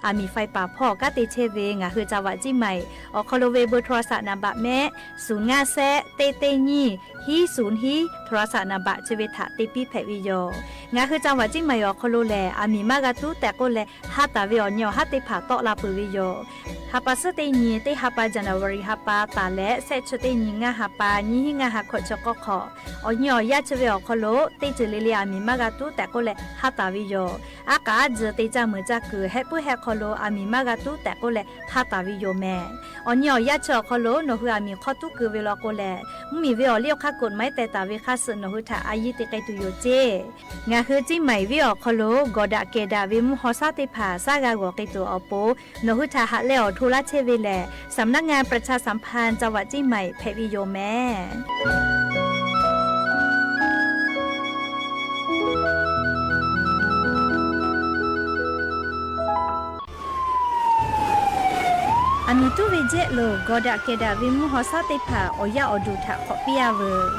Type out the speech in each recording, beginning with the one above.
aˬ miˍ ไฟป่า hpawˇ kanˉ te chehˇ ve ngaˬ hui จังหวัดเชียงใหม่ awˬ hk'aw lo ve เบอร์โทรศัพท์ naˍ baꞈ mehˆ suˍ ngaˇ shehˆ teˇ teˇ nyiˇ hiˉ suˍ hiˉ โทรศัพท์ naˍ baꞈ chi ve htaꞈ te piˇ hpehꞈ ve yoˬ. Ngaˬ hui จังหวัดเชียงใหม่ awˬ hk'aw lo lehˬ, aˬ miˍ maˇ g'a tuˉ tehꞈ k'oˆ leh, ha taˍ ve awˬ nyi awˬ haˉ teˇ hpaˍ tawˆ la peuˬ ve yoˬ. Ha pa suhˉ teˇ nyi teˇ ha pa January ha pa taˍ leh, shehˆ chi teˇ nyi ngaˇ ha pa nyiˇ hiˉ ngaˇ ha hkawꞈ chi k'awˇ hk'awꞈ, awˬ nyi awˬ yaˇ chi ve awˬ hk'aw lo teˇ ceuˬ le le aˬ miˍ maˇ g'a tuˉ tehꞈ k'oˆ leh ha taˍ ve yoˬ. Aˉ k'aˉ aˉ tcuh te caˇ meuˍ caˇ kuiˬ heh puiˉ heh hk'aw lo aˬ miˍ maˇ g'a tuˉ tehꞈ k'oˆ leh ha taˍ ve yoˬ mehˍ. Awˬ nyi awˬ yaˇ chi awˬ hk'aw lo nawˬ hui aˬ miˍ hk'aw tuˉ keu ve law k'o lehˬ, mvuhˇmiˬ ve awˬ liˇ awˬ hk'aˇ กฎหมาย teh taˍ ve hk'a suhˍ nawˬ hui htaꞈ a yiˇ te k'ai tuˬ yoˬ ceˇ. Ngaˬ hui Ciˇ Maiˍ venˇ awˬ hk'aw lo gawˬ daꞈ kehˬ daꞈ ve mvuhˇ haw shaˉ teˇ hpaˍ shaˉ g'a g'awˬ k'ai tuˬ awˬ pon, nawˬ hui htaꞈ haꞈ leh awˬ hto laˇ chehˇ ve lehˬ, สำนักงานประชาสัมพันธ์จังหวัดเชียงใหม่ hpehꞈ ve yoˬ mehˍ. Aˬ miˍ tuˉ ve jehˆ lo gawˬ daꞈ kehˬ daꞈ ve mvuhˇ haw shaˉ teˇ hpaˍ awˬ yaˇ awˬ duˬ htaꞈ hk'awꞈ piˇ-a veuˬ.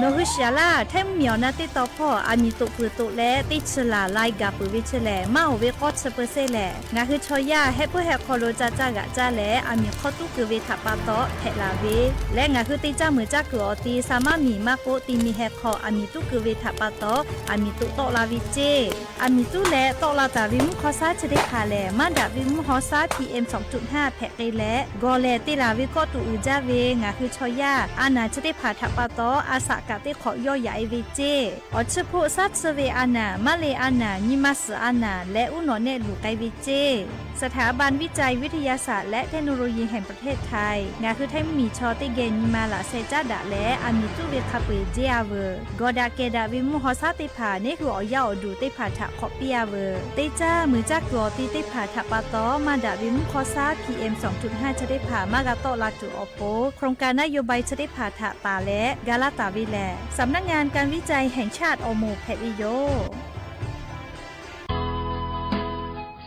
Nawˬ hui shiˍ laˇ, htaiˇ mvuhˇmiˬ awˬ na teˇ taw hpawˇ aˬ miˍ toꞈ peuˬ toꞈ leh teˇ chi laˬ lai gaˬ peuˬ ve chi lehˬ, maˇ oˍ ve k'awˇ chi peu sehˇ lehˬ, ngaˬ hui chaw yaˇ heh puiˉ heh hk'aw lo ca caˇ g'aꞈ caˇ leh aˬ miˍ hk'aw tuˉ keu ve htaꞈ pa taw hpehꞈ laˬ ve leh, ngaˬ hui te caˇ meuˍ caˇ kuiˬ awˬ ti sa maˇ miˬ maˇ k'oˆ, ti mi heh hk'aw aˬ miˍ tuˉ keu ve htaꞈ pa taw aˬ miˍ toꞈ tawˆ la ve ceˇ. Aˬ miˍ tuˉ leh tawˆ la taˍ ve mvuhˇ haw shaˉ chi teˇ hpaˍ lehˬ, maˇ daꞈ ve mvuhˇ haw shaˉ PM สองจุดห้า hpehꞈ k'ai leh, gawˬ lehˬ te laˬ ve kawˆ tuꞈ uiˍ jaˇ ve ngaˬ hui chaw yaˇ a naˬ chi teˇ hpaˍ htaꞈ pa taw a shaꞈ kaꞈ teˇ hk'awꞈ yawˇ yaꞈ e ve ceˇ. Awˬ chi hpoˆ shaˉ tsuhˇ ve a naˬ, maˇ le a naˬ, nyi ma suhˍ a naˬ leh uˉ nawꞈ nehˆ luˬ k'ai ve ceˇ. สถาบันวิจัยวิทยาศาสตร์และเทคโนโลยีแห่งประเทศไทย ngaˬ hui htaiˇ mvuhˇmiˬ chaw teˇ geh nyi ma laꞈ sheh caˉ daꞈ leh aˬ miˍ tuˉ ve hk'a peu-eˬ jehˇ-a veuˬ. Gawˬ daꞈ kehˬ daꞈ ve mvuhˇ haw shaˉ teˇ hpaˍ neˇ hui awˬ yaˇ awˬ duˬ teˇ hpaˍ htaꞈ hk'awꞈ piˇ-a veuˬ. Teˇ caˇ meuˍ caˇ kuiˬ awˬ ti teˇ hpaˍ htaꞈ pa taw maˇ daꞈ ve mvuhˇ haw shaˉ PM สองจุดห้า chi teˇ hpaˍ maˇ g'a tawˆ la tuˬ awˬ pon, โครงการนโยบาย chi teˇ hpaˍ htaꞈ taˍ leh ga laˇ taˍ ve lehˬ, สำนักงานการวิจัยแห่งชาติ awˬ moˍ hpehꞈ ve yoˬ.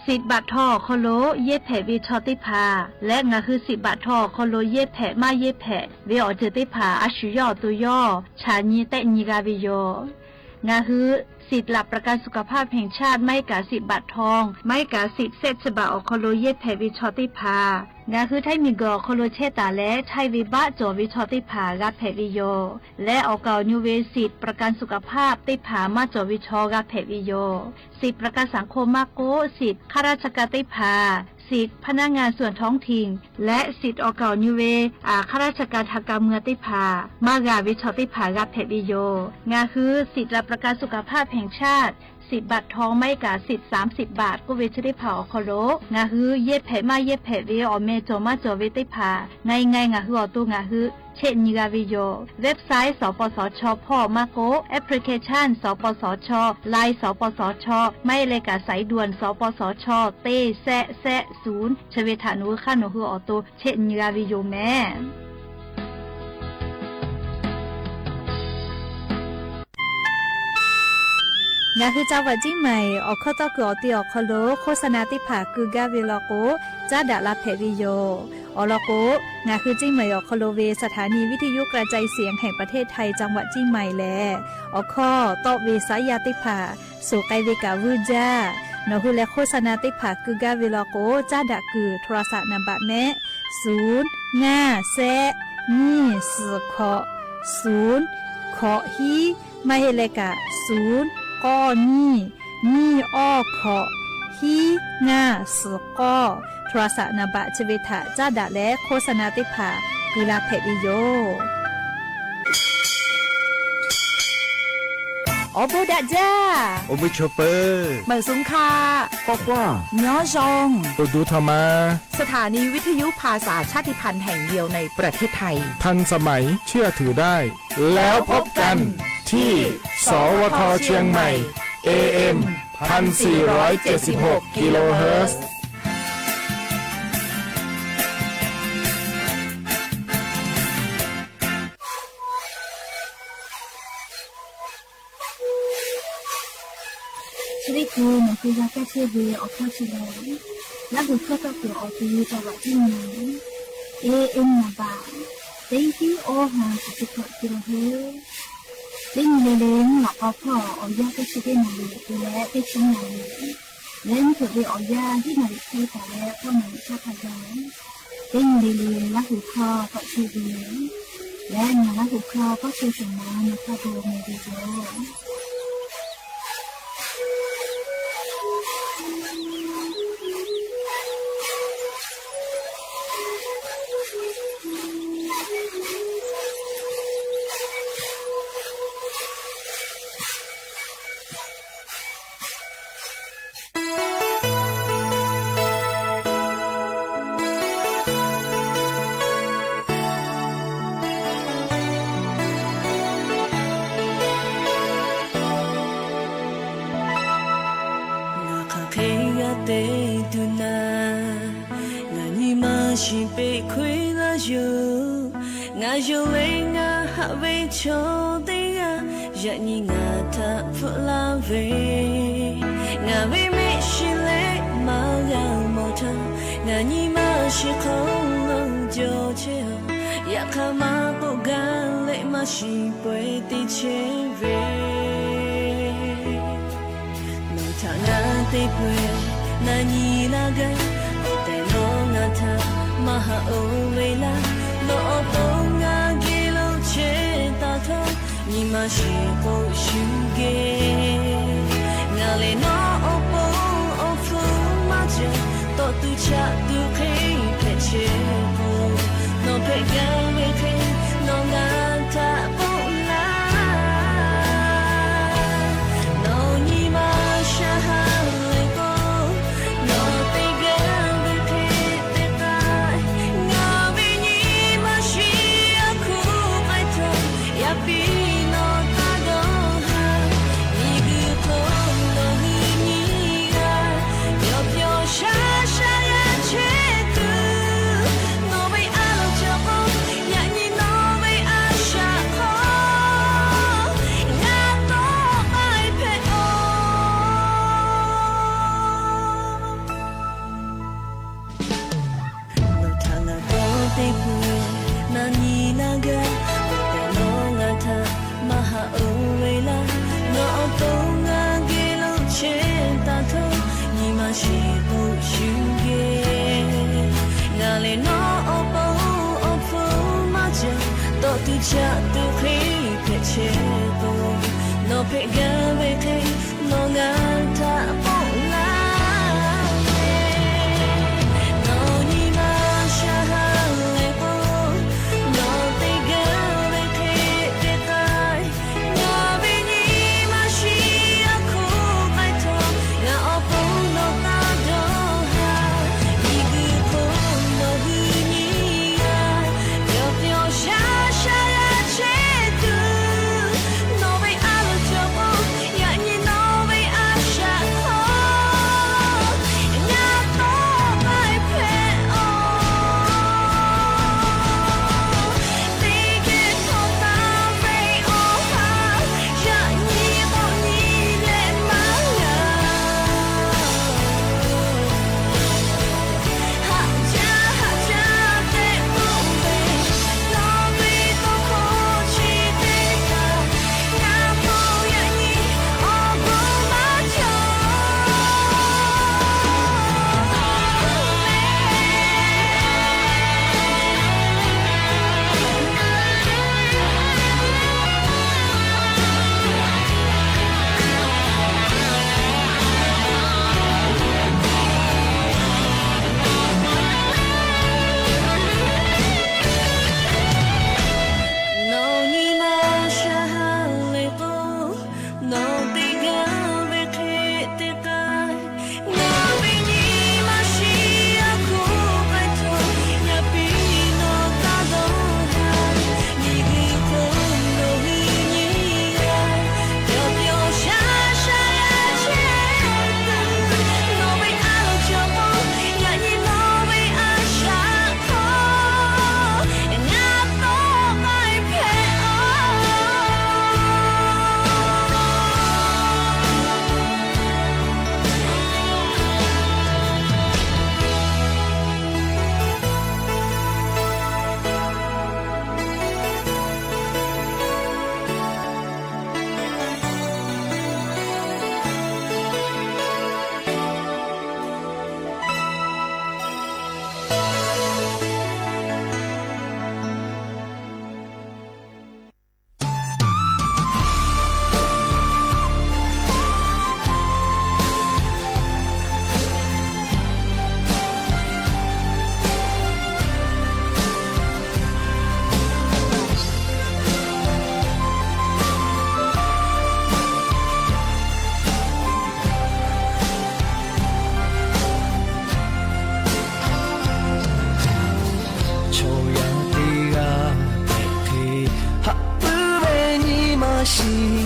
สิทธิ์บัตรทอง awˬ hk'aw lo yehˇ hpehꞈ ve chaw teˇ hpaˍ leh ngaˬ hui สิทธิ์บัตรทอง awˬ hk'aw lo yehˇ hpehꞈ maˇ yehˇ hpehꞈ ve awˬ ceuˬ teˇ hpaˍ a shu yawˇ awˬ to yawˇ chaꞈ nyi tehˆ nyi g'a ve yoˬ. Ngaˬ hui สิทธิ์หลักประกันสุขภาพแห่งชาติ maˇ heˆ kaꞈ สิทธิ์บัตรทอง maˇ heˆ kaꞈ สิทธิ์แสนฉบับ awˬ hk'aw lo yehˇ hpehꞈ ve chaw teˇ hpaˍ ngaˬ hui htaiˇ miˬguiˬ awˬ hk'aw lo chehˇ taˍ leh htaiˇ ve baˆ cawˬ ve chaw tew hpaˍ g'a hpehꞈ ve yoˬ. Leh awˬ kaˍ awˬ nu ve สิทธิ์ประกันสุขภาพ teˇ hpaˍ maˇ cawˬ ve chaw g'a hpehꞈ ve yoˬ. สิทธิ์ประกันสังคม maˇ k'oˆ, สิทธิ์ข้าราชการ teˇ hpaˍ, สิทธิ์พนักงานส่วนท้องถิ่น leh สิทธิ์ awˬ kaˍ awˬ nu ve ข้าราชการทางการเมือง teˇ hpaˍ maˇ g'a ve chaw teˇ hpaˍ g'a hpehꞈ ve yoˬ. Ngaˬ hui สิทธิ์หลักประกันสุขภาพแห่งชาติ สิทธิ์บัตรทอง maˇ heˆ kaꞈ สิทธิ์สามสิบบาท k'oˆ ve chi teˇ hpaˍ awˬ hk'aw lo ngaˬ hui yehˇ hpehꞈ maˇ yehˇ hpehꞈ ve awˬ meh cawˬ maˇ cawˬ ve teˇ hpaˍ ngaˬ ngaˬ ngaˬ hui awˬ to ngaˬ hui chehˆ nyi g'a ve yoˬ. Website สปสช hpawˇ maˇ k'oˆ, application สปสช, Line สปสช, maˇ heˆ leh kaꞈ สายด่วน สปสช teˇ shehˆ shehˆ ศูนย์ chi ve htaꞈ nawˬ hui hk'aˇ nawˬ hui awˬ to chehˆ nyi g'a ve yoˬ mehˍ. Ngaˬ hui จังหวัดเชียงใหม่ awˬ hkawˇ tawˇ kuiˬ awˬ ti awˬ hk'aw lo โฆษณา teˇ hpaˍ keu gaˇ ve law k'o, caˉ daꞈ la hpehꞈ ve yoˬ. Awˬ lawn k'o, ngaˬ hui เชียงใหม่ awˬ hk'aw lo ve สถานีวิทยุกระจายเสียงแห่งประเทศไทย จังหวัดเชียงใหม่ lehˬ, awˬ hkawˇ tawˆ ve saˉ yaˇ teˇ hpaˍ suhˍ k'ai ve kaꞈ vuiˇ jaˇ. Nawˬ hui leh โฆษณา teˇ hpaˍ keu gaˇ ve law k'o, caˉ daꞈ kuiˬ โทรศัพท์ naˍ baꞈ mehˆ suˍ ngaˇ shehˆ nyiˇ suhˍ hkawꞈ suˍ hkawꞈ hiˉ, maˇ heˆ leh kaꞈ suˍ k'awˇ nyiˇ nyiˇ awˇ hkawꞈ hiˉ ngaˇ suhˍ k'awˇ โทรศัพท์ naˍ baꞈ chi ve htaꞈ caˉ daꞈ leh โฆษณา teˇ hpaˍ keu la hpehꞈ ve yoˬ. Awˬ bon daꞈ jaˇ. Awˬ bon cawˬ peuˬ. Meunˍ sung hkaꞈ, k'awꞈ k'oˆ, สถานีวิทยุภาษาชาติพันธุ์แห่งเดียวในประเทศไทย ทันสมัย เชื่อถือได้ แล้วพบกันที่ สวท เชียงใหม่ เอเอ็ม พันสี่ร้อยเจ็ดสิบหก กิโลเฮิรตซ์ Chi teˇ hkui nawˬ hui g'a kaˇ chehˇ ve awˬ hkawˇ chi lehˬ, Laˇ huˍ hkawˇ tawˇ kuiˬ awˬ ti จังหวัดเชียงใหม่ เอเอ็ม naˍ baꞈ teˇ hiˉ awˇ ha chi teˇ hkawꞈ te la ve. Teˇ nyi le le mvuhˇ lawꞈ k'aw hpawˇ awˬ yanˇ teˇ chi teˇ naˍ riˍ te leh teˇ chi naˍ riˍ Leh mvuhˇ hpeuꞈ ve awˬ yanˇ hiˉ naˍ riˍ hk'e taˍ leh k'oˆ naˍ riˍ htaˇ hk'a gaˬ, teˇ nyi le le Laˇ huˍ hkawˇ tawˆ chehˇ ve, leh ngaˬ Laˇ huˍ hkawˇ kawˇ chehˇ shawˍ ma nawˬ htaˇ bon meh ve yoˬ. Ngaˬ hk'aˬ hk'e g'a te tuˬ naˍ, ngaˬ nyi ma shiˍ peꞈ hkawehˇ laˇ yoˬ. Ngaˬ yonˍ leh ngaˬ haꞈ ve chaw teˇ g'aˇ, yaꞈ nyi ngaˬ htaꞈ hpfuhˆ laˇ ve, ngaˬ ve mehˆ shiˍ leh maˇ g'a mawˬ htaˇ, ngaˬ nyi ma shiˍ hk'aw lo jawˬ chehˇ a. Yaꞈ hk'aˇ maˇ k'oˆ gaˇ leh maˇ shiˍ pawehˇ te chehˇ ve. Nawˬ htaꞈ ngaˬ te peuˬ, na nyi laˇ gaˇ, awˬ tehˬ nawˬ ngaˬ htaꞈ maˇ haꞈ oˇ ve laˇ. Nawˬ awˬ pon ngaˬ geh lo chehˇ taˍ htawˇ, nyi ma shiˍ k'o shuˍ geh. Ngaˬ lehˬ nawˬ awˬ pon awˬ hpfuhˇ maˇ cawˬ, tawˆ tuˬ chaꞈ tuˬ hk'e hpehꞈ chehˇ k'o, nawˬ hpehꞈ gaˇ ve hk'e nawˬ ngaˬ htaꞈ k'oˆ laˇ. Nawˬ nyi ma shaˍ ha leh k'o, nawˬ te gaˇ ve hk'e te taˍ. Ngaˬ ve nyi ma shiˍ a hkuˇ k'ai htaˇ, yaꞈ piˇ nawˬ taˇ dawˇ haˍ. Miˬguiˬ hk'oˆ nawˬ hui nyi g'aˇ, yawˇ pyawˇ shaˉ shaˉ yaˇ chehˇ tuˬ, nawˬ ve a loˍ cawˬ k'o, yaꞈ nyi nawˬ ve a shaꞈ hk'aw ngaˬ tawˆ k'ai hpehꞈ-oˬ. Nawˬ htaꞈ ngaˬ tawˇ te peuˬ, na nyi laˇ gaˇ, awˬ tehˬ nawˬ ngaˬ htaꞈ maˇ haꞈ oˇ ve laˇ. Nawˬ awˬ to ngaˬ geh lo chehˇ taˍ htawˇ, nyi ma shiˍ k'o shuˍ geh. Ngaˬ lehˬ nawˬ awˬ pon awˬ hpfuhˇ maˇ cawˬ, tawˆ tuˬ chaꞈ tuˬ hk'e hpehꞈ chehˇ k'o, nawˬ hpehꞈ gaˇ ve hk'e nawˬ ngaˬ htaꞈ k'oˆ laˇ ve. Nawˬ nyi ma shaˍ ha leh k'o, nawˬ te gaˇ ve hk'e te k'ai. Ngaˬ ve nyi ma shiˍ a hkuˇ k'ai htaˇ, ngaˬ awˬ pon nawˬ taˇ dawˇ haˍ. Miˬguiˬ hk'oˆ nawˬ hui nyi g'aˇ, yawˇ pyawˇ shaˉ shaˉ yaˇ chehˇ tuˬ, nawˬ ve a loˍ cawˬ k'o, yaꞈ nyi nawˬ ve a shaꞈ hk'aw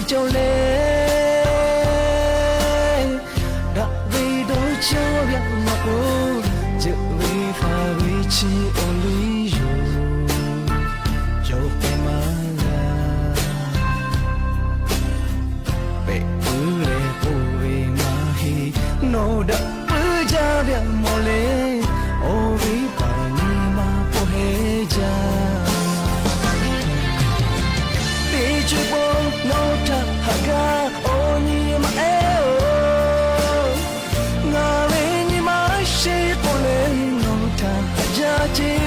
cawˬ leh, daꞈ ve dawˇ cawˇ ve a nawˬ k'o, ceuˬ ve hk'a ve chi awˬ liˇ yoˬ. Yawˇ k'ai maˇ g'a, pehꞈ puiˉ leh k'oˆ ve maˇ heˆ, nawˬ daꞈ puiˉ jaˇ ve a mawˬ leh, awˬ viˉ paˍ nyi ma k'oˆ heˆ jaˇ. Teˇ ceuˬ bon nawˬ htaꞈ haꞈ gaˇ awˬ nyi ma ehˉ-oˬ, ngaˬ ve nyi ma sheˍ k'oˆ leh nawˬ htaꞈ haꞈ jaˇ ceˇ.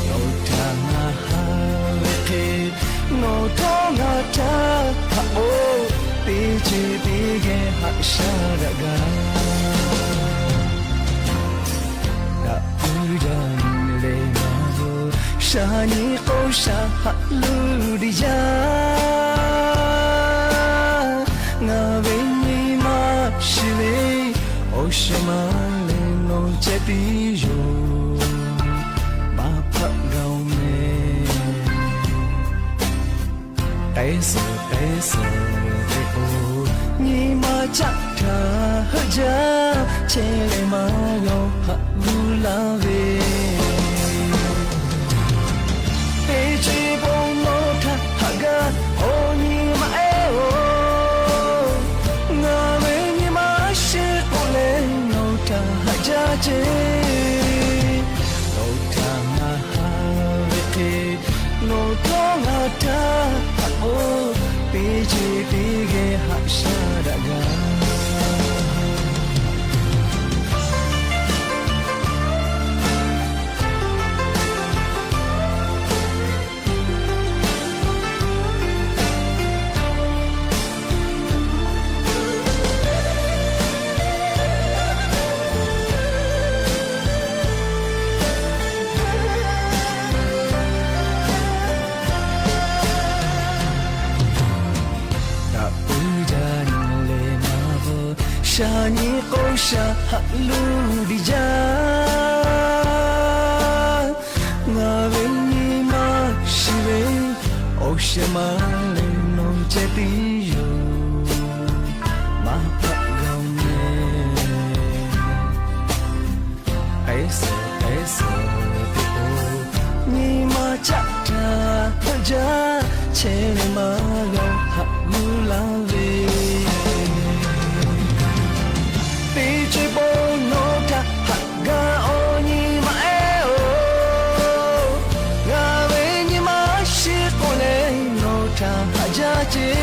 Nawˬ htaꞈ ngaˬ haꞈ ve hk'e, nawˬ htawˇ ngaˬ htaꞈ haꞈ-oˬ, teˇ ceuˬ teˇ geh haꞈ shaˉ daꞈ gaˇ. Daꞈ puiˉ jaˇ leh maˇ g'a, shaˍ nyi k'o shaˍ haꞈ luˬ diˇ yaˇ. Ngaˬ ve nyi ma shiˍ ve, awˬ shehˍ ma leh nawˬ ceh tiˉ yoˬ. Maˇ hpaˆ g'a-oˬ meh. K'ai suhˍ k'ai suhˍ ve k'o, nyi ma caˆ htaꞈ heuˆ jaˇ, chehˇ leh maˇ g'a-oˬ haꞈ g'uˇ laˇ ve. Teˇ ceuˬ bon nawˬ htaꞈ haꞈ gaˇ awˬ nyi ma ehˉ-oˬ, ngaˬ ve nyi ma sheˍ k'oˆ leh nawˬ htaꞈ haꞈ jaˇ ceˇ. Nawˬ htaꞈ ngaˬ haꞈ ve hk'e, nawˬ htawˇ ngaˬ htaꞈ haꞈ-oˬ, teˇ ceuˬ teˇ geh haꞈ shaˉ daꞈ gaˇ. Daꞈ puiˉ jaˇ leh maˇ g'a, shaˍ nyi k'o shaˍ haꞈ luˬ diˇ jaˇ. Ngaˬ ve nyi ma shiˍ ve, awˬ shehˍ ma leh nawˬ ceh tiˉ yoˬ. Maˇ hpaˆ g'a-oˬ meh. K'ai suhˍ k'ai suhˍ teˇ k'o, nyi ma caˆ htaꞈ heuˆ jaˇ, chehˇ leh maˇ g'a-oˬ haꞈ g'uˇ laˇ ve. Teˇ ceuˬ bon nawˬ htaꞈ haꞈ gaˇ awˬ nyi ma ehˉ-oˬ, ngaˬ ve nyi ma sheˍ k'oˆ leh nawˬ htaꞈ haꞈ jaˇ ceˇ.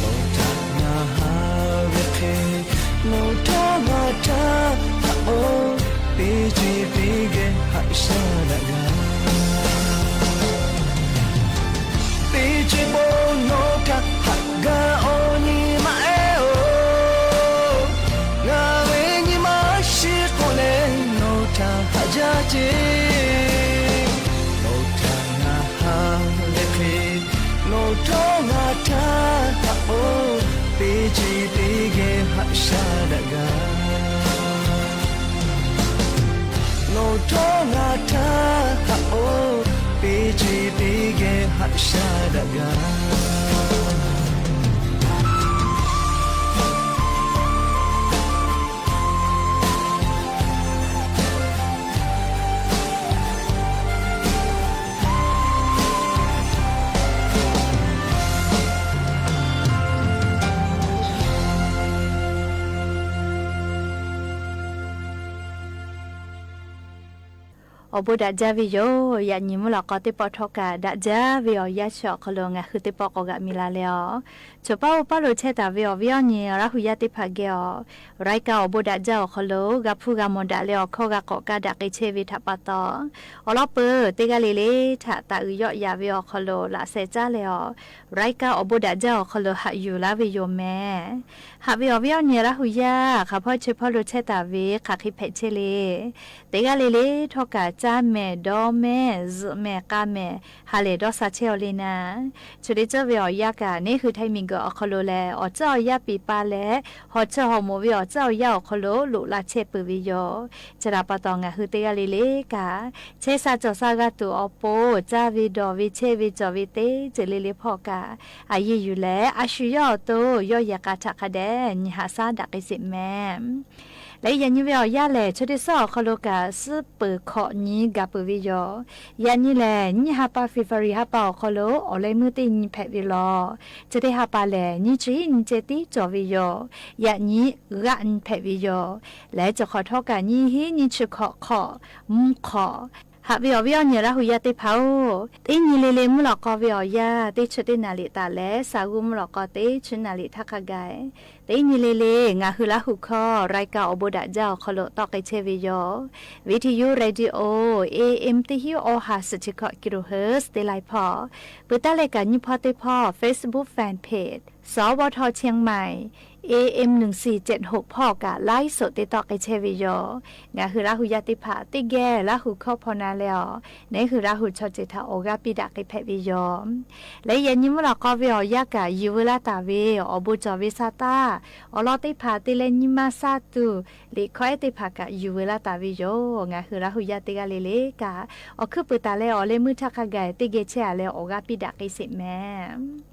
Nawˬ htaꞈ ngaˬ haꞈ ve hk'e, nawˬ htawˇ ngaˬ htaꞈ haꞈ-oˬ, teˇ ceuˬ teˇ geh haꞈ shaˉ daꞈ gaˇ. Teˇ ceuˬ bon nawˬ htaꞈ haꞈ gaˇ awˬ nyi ma ehˉ-oˬ, ngaˬ ve nyi ma shiˍ k'oˆ leh nawˬ htaꞈ haꞈ jaˇ ceˇ. Nawˬ htaꞈ ngaˬ haꞈ ve hk'e, nawˬ htawˇ ngaˬ htaꞈ haꞈ-oˬ, teˇ ceuˬ teˇ geh haꞈ shaˉ daꞈ gaˇ. Nawˬ htawˇ ngaˬ htaꞈ haꞈ-oˬ, teˇ ceuˬ teˇ geh haꞈ shaˉ daꞈ gaˇ. Awˬ bon daꞈ jaˇ ve yoˬ. Yaꞈ nyi mvuhˇ lawꞈ k'aw teˇ pawˆ htawˇ kaꞈ daꞈ jaˇ ve awˬ yanˇ chi awˬ hk'aw lo ngaˬ hui teˇ pawˆ k'awꞈ g'aꞈ mi la leh a, chaw paˉ oˇ paˉ lo chehˇ taˍ ve awˬ viˉ awˬ nyi Laˇ hu yaˇ teˇ hpaˍ geh awˬ รายการ awˬ bon daꞈ jaˇ awˬ hk'aw lo g'a hpuˇ g'a mawˬ daꞈ leh awˬ hkawˇ g'a k'awꞈ kaˇ daꞈ k'ai chehˇ ve htaꞈ pa taw, awˬ lawn peuˬ teˇ g'aˇ le le htaꞈ taˍ uiˍ yawˆ yaꞈ ve awˬ hk'aw lo laꞈ sheh caˉ leh a, รายการ awˬ bon daꞈ jaˇ awˬ hk'aw lo haꞈ yuˬ laˇ ve yoˬ meh. Haꞈ ve awˬ viˉ awˬ nyi Laˇ hu yaˇ hk'aˬ hpawˇ chi hpawˇ lo chehˇ taˍ ve hk'aˬ hk'e hpehꞈ chehˇ le. Teˇ g'aˇ le le htawˇ kaꞈ caˇ mehˍ, dawˇ mehˍ, zuhꞈ mehˍ, k'a mehˍ, ha lehˬ dawˇ sha chehˇ-aw le naˍ. Chi teˇ ceuˬ ve awˬ yanˇ kaꞈ neˇ hui Htaiˇ miˬguiˬ awˬ hk'aw lo lehˬ, awˬ tcuhˉ awˬ yanˇ piˍ pa leh, hawˬ chi hawˬ moˍ ve awˬ tcuhˉ awˬ yanˇ awˬ hk'aw lo loꞈ la chehˇ peuˬ ve yoˬ. Chi htaꞈ pa taw ngaˬ hui teˇ g'aˇ le le kaꞈ, chehˇ sha cawˬ sha g'a tuˬ awˬ pon, caˇ ve dawˬ ve chehˇ ve cawˬ ve teˇ ceuˬ le le hpawˇ kaꞈ, a yeˇ yuˬ leh a shu yawˇ awˬ to yawˇ yehˬ k'a htaꞈ hk'a dehꞈ nyi haꞈ shaˉ daꞈ k'ai sheˍ mehˍ. Leh yaꞈ nyi ve awˬ yanˇ lehˬ, chaw teˇ suhˉ awˬ hk'aw lo kaꞈ suhˉ peuˬ hkawꞈ nyi gaˬ peuˬ ve yoˬ. Yaꞈ nyi lehˬ, nyiˇ ha pa February ha pa awˬ hk'aw lo awˬ leh meuˇ teˇ nyi hpehꞈ ve lawˬ. Chi teˇ ha pa lehˬ, nyiˇ chi hiˉ nyi ceh tiˉ cawˬ ve yoˬ. Yaꞈ nyi g'aˆ nyi hpehꞈ ve yoˬ. Leh chi hk'awꞈ htawˇ kaꞈ nyiˇ hiˉ nyiˇ chi hkawꞈ hk'awꞈ mvuhˇ hk'awꞈ. Haꞈ ve awˬ viˉ awˬ nyi Laˇ hu yaˇ teˇ hpaˍ-oˬ, teˇ nyi le le mvuhˇ lawꞈ k'aw ve awˬ yanˇ teˇ chi teˇ naˍ riˍ taˍ leh, sa g'uˇ mvuhˇ lawꞈ k'aw teˇ chi naˍ riˍ htaˇ hk'a gaˬ, teˇ nyi le le ngaˬ hui Laˇ hu hkawˇ รายการ awˬ bon daꞈ jaˇ awˬ hk'aw lo tawˆ k'ai chehˇ ve yoˬ. Video Radio AM teˇ hiˉ awˬ ha suhˍ chi hkawꞈ kilohertz teˇ lai hpawˇ, peuˬ taˉ leh kaꞈ nyiˇ hpawˇ teˇ hpawˇ Facebook Fan Page สวท เชียงใหม่ AM หนึ่งสี่เจ็ดหก hpawˇ kaꞈ ไลฟ์สด te tawˆ k'ai chehˇ ve yoˬ. Ngaˬ hui Laˇ hu yaˇ teˇ hpaˍ teˇ geh Laˇ hu hkawˇ hpaw na leh awˬ, neˇ hui Laˇ hu chaw ceuˬ htaꞈ awˬ g'aˇ piˇ daꞈ k'ai hpehꞈ ve yoˬ. Leh yaꞈ nyi mvuhˇ lawꞈ k'aw ve awˬ yanˇ kaꞈ yuˬ veu laˇ taˍ ve awˬ bon cawˬ ve sa taˇ, awˬ lawn teˇ hpaˍ te leh nyi ma sha tuˬ, liꞈ hkawehˉ teˇ hpaˍ kaꞈ yuˬ veu laˇ taˍ ve yoˬ. Ngaˬ hui Laˇ hu yaˇ teˇ g'aˇ le le kaꞈ, awˬ hkuiˉ puiˍ taˍ leh awˬ leh meuˇ htaˇ hk'a gaˬ teˇ geh chehˇ-a leh awˬ g'aˇ piˇ daꞈ k'ai sheˍ mehˍ.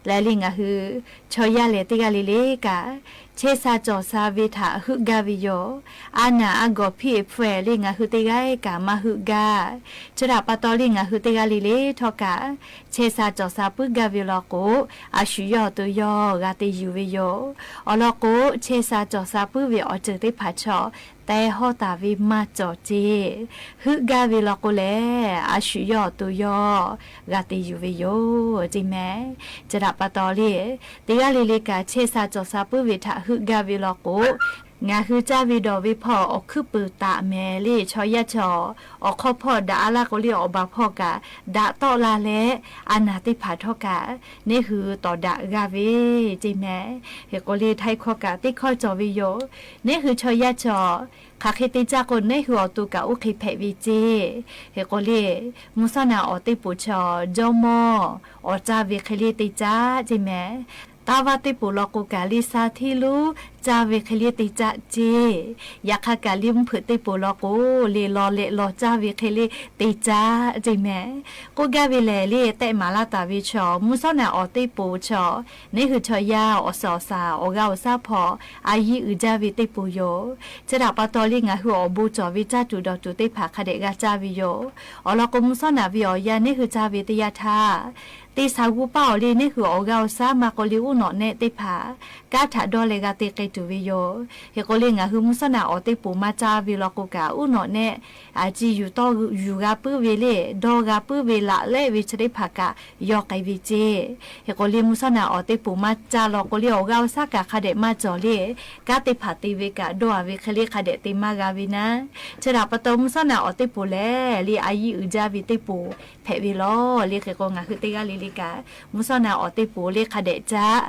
Leh le ngaˬ hui chaw yaˇ lehˬ teˇ g'aˇ le le kaꞈ, chehˇ sha cawˬ sha ve htaꞈ heuˆ gaˇ ve yoˬ. A naˍ a gawˬ hpiˇ hpfuhˇ-eh le ngaˬ hui teˇ g'aˇ kaꞈ maˇ heuˆ gaˇ. Chi htaꞈ pa taw le ngaˬ hui teˇ g'aˇ le le htawˇ kaꞈ, chehˇ sha cawˬ sha puiˉ gaˇ ve law k'o, a shu yawˇ awˬ to yawˇ g'a te yuˬ ve yoˬ. Awˬ lawn k'o, chehˇ sha cawˬ sha puiˉ ve awˬ ceuˬ teˇ hpaˍ chaw teh hawˇ taˍ ve maˇ cawˬ ceˇ. Heuˆ gaˇ ve law k'o lehˬ, a shu yawˇ awˬ to yawˇ g'a te yuˬ ve yoˬ ceˇ mehˍ. Chi htaꞈ pa taw le, teˇ g'aˇ le le kaꞈ chehˇ sha cawˬ sha puiˉ ve htaꞈ heuˆ gaˇ ve law k'o, ngaˬ hui caˇ ve dawˬ ve hpawˇ awˬ hkuiˉ puiˍ taˍ mehˍ le. Chaw yaˇ chaw awˬ hk'aw hpawˇ daꞈ-a laˇ k'o le, awˬ baˬ hpawˇ kaꞈ daꞈ tawˆ la leh, a naˍ teˇ hpaˍ htawˇ kaꞈ neˇ hui tawˍ daꞈ g'a ve ceˇ mehˍ. Hk'e k'o le, htaiˇ hkawˇ kaꞈ teˇ hkawˇ cawˬ ve yoˬ. Neˇ hui chaw yaˇ chaw hk'aˬ hk'e te caˇ k'o, neˇ hui awˬ to kaꞈ oˇ hk'e hpehꞈ ve ceˇ. Hk'e k'o le, mvuhˇ shawˉ naꞈ awˬ teˇ poˍ chaw jawˇmawˇ awˬ caˇ ve hk'e le te caˇ ceˇ mehˍ. Taˇ vaˇ teˇ poˍ law k'o kaꞈ le, sa hteˇ lonˉ caˇ ve hk'e le te caˇ ceˇ. Yaꞈ hk'aˇ kaꞈ le, mvuhˇ hpeuꞈ teˇ poˍ law k'o le, lawˬ leh lawˬ caˇ ve hk'e le te caˇ ceˇ mehˍ. K'oˆ gaˇ ve lehˬ le, tehˆ maˍ laˇ taˍ ve chaw, mvuhˇ shawˉ naꞈ awˬ teˇ poˍ chaw, neˇ hui chaw yaˇ awˬ suhˍ awˬ shaˍ awˬ g'aˇ awˬ shaˉ hpawˇ a yiˇ uiˍ jaˇ ve teˇ poˍ yoˬ. Chi htaꞈ pa taw le, ngaˬ hui awˬ bon cawˬ ve caˇ tuˬ dawˬ tuˬ teˇ hpaˍ hk'a dehꞈ g'a caˇ ve yoˬ. Awˬ lawn k'o, mvuhˇ shawˉ naꞈ ve awˬ yanˇ neˇ hui caˇ ve teˇ yanˇ htaˇ, teˇ sha g'uˇ paˇ awˬ le, neˇ hui awˬ g'aˇ awˬ shaˉ maˇ k'o le, uˉ nawꞈ nehˆ teˇ hpaˍ kanˉ htaꞈ dawˇ leh g'a te k'ai tuˬ ve yoˬ. Hk'e k'o le, ngaˬ hui mvuhˇ shawˉ naꞈ awˬ teˇ poˍ maˇ caˇ ve law k'o kaꞈ, uˉ nawꞈ nehˆ a ciˇ yuˬ tawˇ yuˬ g'a puiˉ ve le, dawˇ g'a puiˉ ve laꞈ lehˆ ve chi teˇ hpaˍ kaꞈ yawˇ k'ai ve ceˇ. Hk'e k'o le, mvuhˇ shawˉ naꞈ awˬ teˇ poˍ maˇ caˇ law k'o le, awˬ g'aˇ awˬ shaˉ kaꞈ hk'a dehꞈ maˇ cawˬ le, kanˉ teˇ hpaˍ te ve kaꞈ dawˇ-a ve hk'e le hk'a dehꞈ te maˇ g'a ve naˉ. Chi htaꞈ pa taw, mvuhˇ shawˉ naꞈ awˬ teˇ poˍ lehˬ le, a yiˇ uiˍ jaˇ ve teˇ poˍ hpehꞈ ve lawˬ le. Hk'e k'o, ngaˬ hui teˇ g'aˇ le le kaꞈ mvuhˇ shawˉ naꞈ awˬ teˇ poˍ le hk'a dehꞈ caˇ.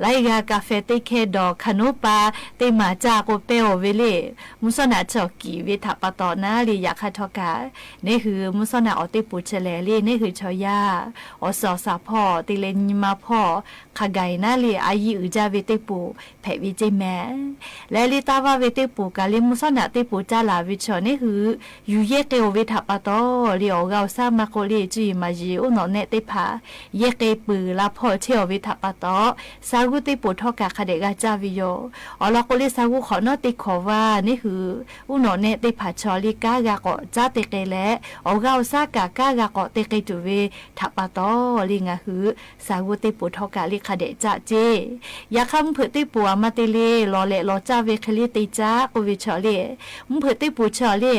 Laiˉ g'aˇ กาแฟ teˇ hkehˇ dawˬ hkaˍ noˉ pa teˇ maˬ caˇ k'o pehˇ-oˬ ve le. Mvuhˇ shawˉ naꞈ chaw kiˍ ve htaꞈ pa taw naˉ le, yaꞈ hk'aˇ htawˇ kaꞈ neˇ hui mvuhˇ shawˉ naꞈ awˬ teˇ poˍ chi lehˬ le, neˇ hui chaw yaˇ awˬ suhˍ awˬ shaˍ hpawˇ te leh nyi ma hpawˇ hk'a gaˬ-e naˉ le, a yiˇ uiˍ jaˇ ve teˇ poˍ hpehꞈ ve ceˇ mehˍ. Leh le, taˇ vaˇ ve teˇ poˍ kaꞈ le, mvuhˇ shawˉ naꞈ teˇ poˍ caˇ laˬ ve chaw, neˇ hui yuˬ yehˇ k'ai-oˬ ve htaꞈ pa taw le, awˬ g'aˇ awˬ shaˉ maˇ k'o le, cuˇ yiˍ maˍ yiˍ uˉ nawꞈ nehˆ teˇ hpaˍ yehˇ k'ai peuˬ la hpawˇ chehˇ-aˬ ve htaꞈ pa taw, sha g'uˇ teˇ poˍ htawˇ kaꞈ hk'a dehꞈ g'a caˇ ve yoˬ. Awˬ lawn k'o le, sha g'uˇ hk'awꞈ nawˉ teˇ hkawꞈ vaˇ neˇ hui uˉ nawꞈ nehˆ teˇ hpaˍ chaw le kanˉ g'a k'awꞈ caˉ te k'ai leh, awˬ g'aˇ awˬ shaˉ kaꞈ kanˉ g'a k'awꞈ te k'ai tuˬ ve htaꞈ pa taw le, ngaˬ hui sha g'uˇ teˇ poˍ htawˇ kaꞈ le hk'a dehꞈ caˇ ceˇ. Yaꞈ hk'aˇ, mvuhˇ hpeuꞈ teˇ poˍ a maˇ te le, lawˬ leh lawˬ caˇ ve hk'e le te caˇ k'oˆ ve chaw le, mvuhˇ hpeuꞈ teˇ poˍ chaw le,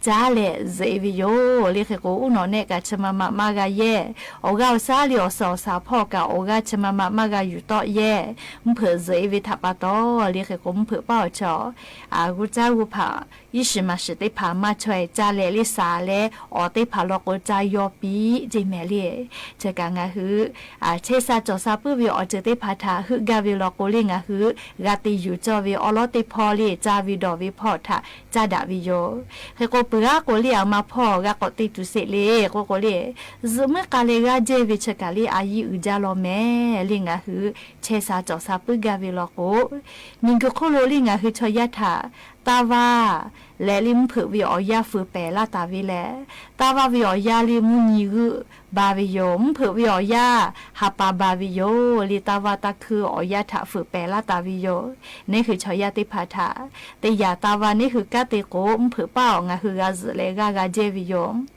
caˉ leh zeꞈ ve yoˬ le. Hk'e k'o, uˉ nawꞈ nehˆ kaꞈ chi ma ma maˇ g'a yehˇ. Awˬ g'aˇ awˬ shaˉ le awˬ suhˍ awˬ shaˍ hpawˇ kaꞈ awˬ g'aˇ chi ma ma maˇ g'a yuˬ tawˆ yehˇ. Mvuhˇ hpeuꞈ zuhꞈ e ve htaꞈ pa taw le hk'e k'o, mvuhˇ hpeuꞈ paˇ awˬ chaw g'uˇ caˉ g'uˇ hpaꞈ, iˉ shiˍ maˍ shiˍ teˇ hpaˍ maˇ chaweh ca leh le saˍ leh, awˬ teˇ hpaˍ law k'o ca yaw piˇ ceˇ mehˍ le. Chi kaꞈ ngaˬ hui chehˇ sha cawˬ sha puiˉ ve awˬ ceuˬ teˇ hpaˍ htaꞈ heuˆ gaˇ ve law k'o le, ngaˬ hui g'a te yuˬ cawˇ ve awˉ lawˉ teˇ hpawˇ le caˇ ve dawˬ ve hpawˇ htaꞈ caˇ daꞈ ve yoˬ. Hk'e k'o, peuˬ aˉ k'o le, aˬ ma hpawˇ g'a k'awꞈ te tuˬ sheˍ le k'oˆ k'o le, zuhꞈ muiˉ k'a leh g'aˇ jehˇ ve chi kaꞈ le a yiˇ uiˍ jaˇ law mehˍ le. Ngaˬ hui chehˇ sha cawˬ sha puiˉ gaˇ ve law k'o, miˬ guiˬ hk'oˆ lo le ngaˬ hui chaw yaˇ htaꞈ taˇ vaˇ leh le mvuhˇ hpeuꞈ ve awˬ yanˇ fuiˍ pehˍ laˇ taˍ ve lehˬ, taˇ vaˇ ve awˬ yanˇ le mvuhˇ nyi g'euˆ ba ve yoˬ. Mvuhˇ hpeuꞈ ve awˬ yanˇ ha pa ba ve yoˬ le. Taˇ vaˇ taˇ hkuiˇ awˬ yanˇ htaꞈ fuiˍ pehˍ laˇ taˍ ve yoˬ. Neˇ hui chaw yaˇ teˇ hpaˍ htaꞈ teˇ yanˇ taˇ vaˇ neˇ hui kanˉ te k'o, mvuhˇ hpeuꞈ paˇ awˬ ngaˬ hui g'a zuhꞈ leh g'aˇ g'a jehˇ ve yoˬ.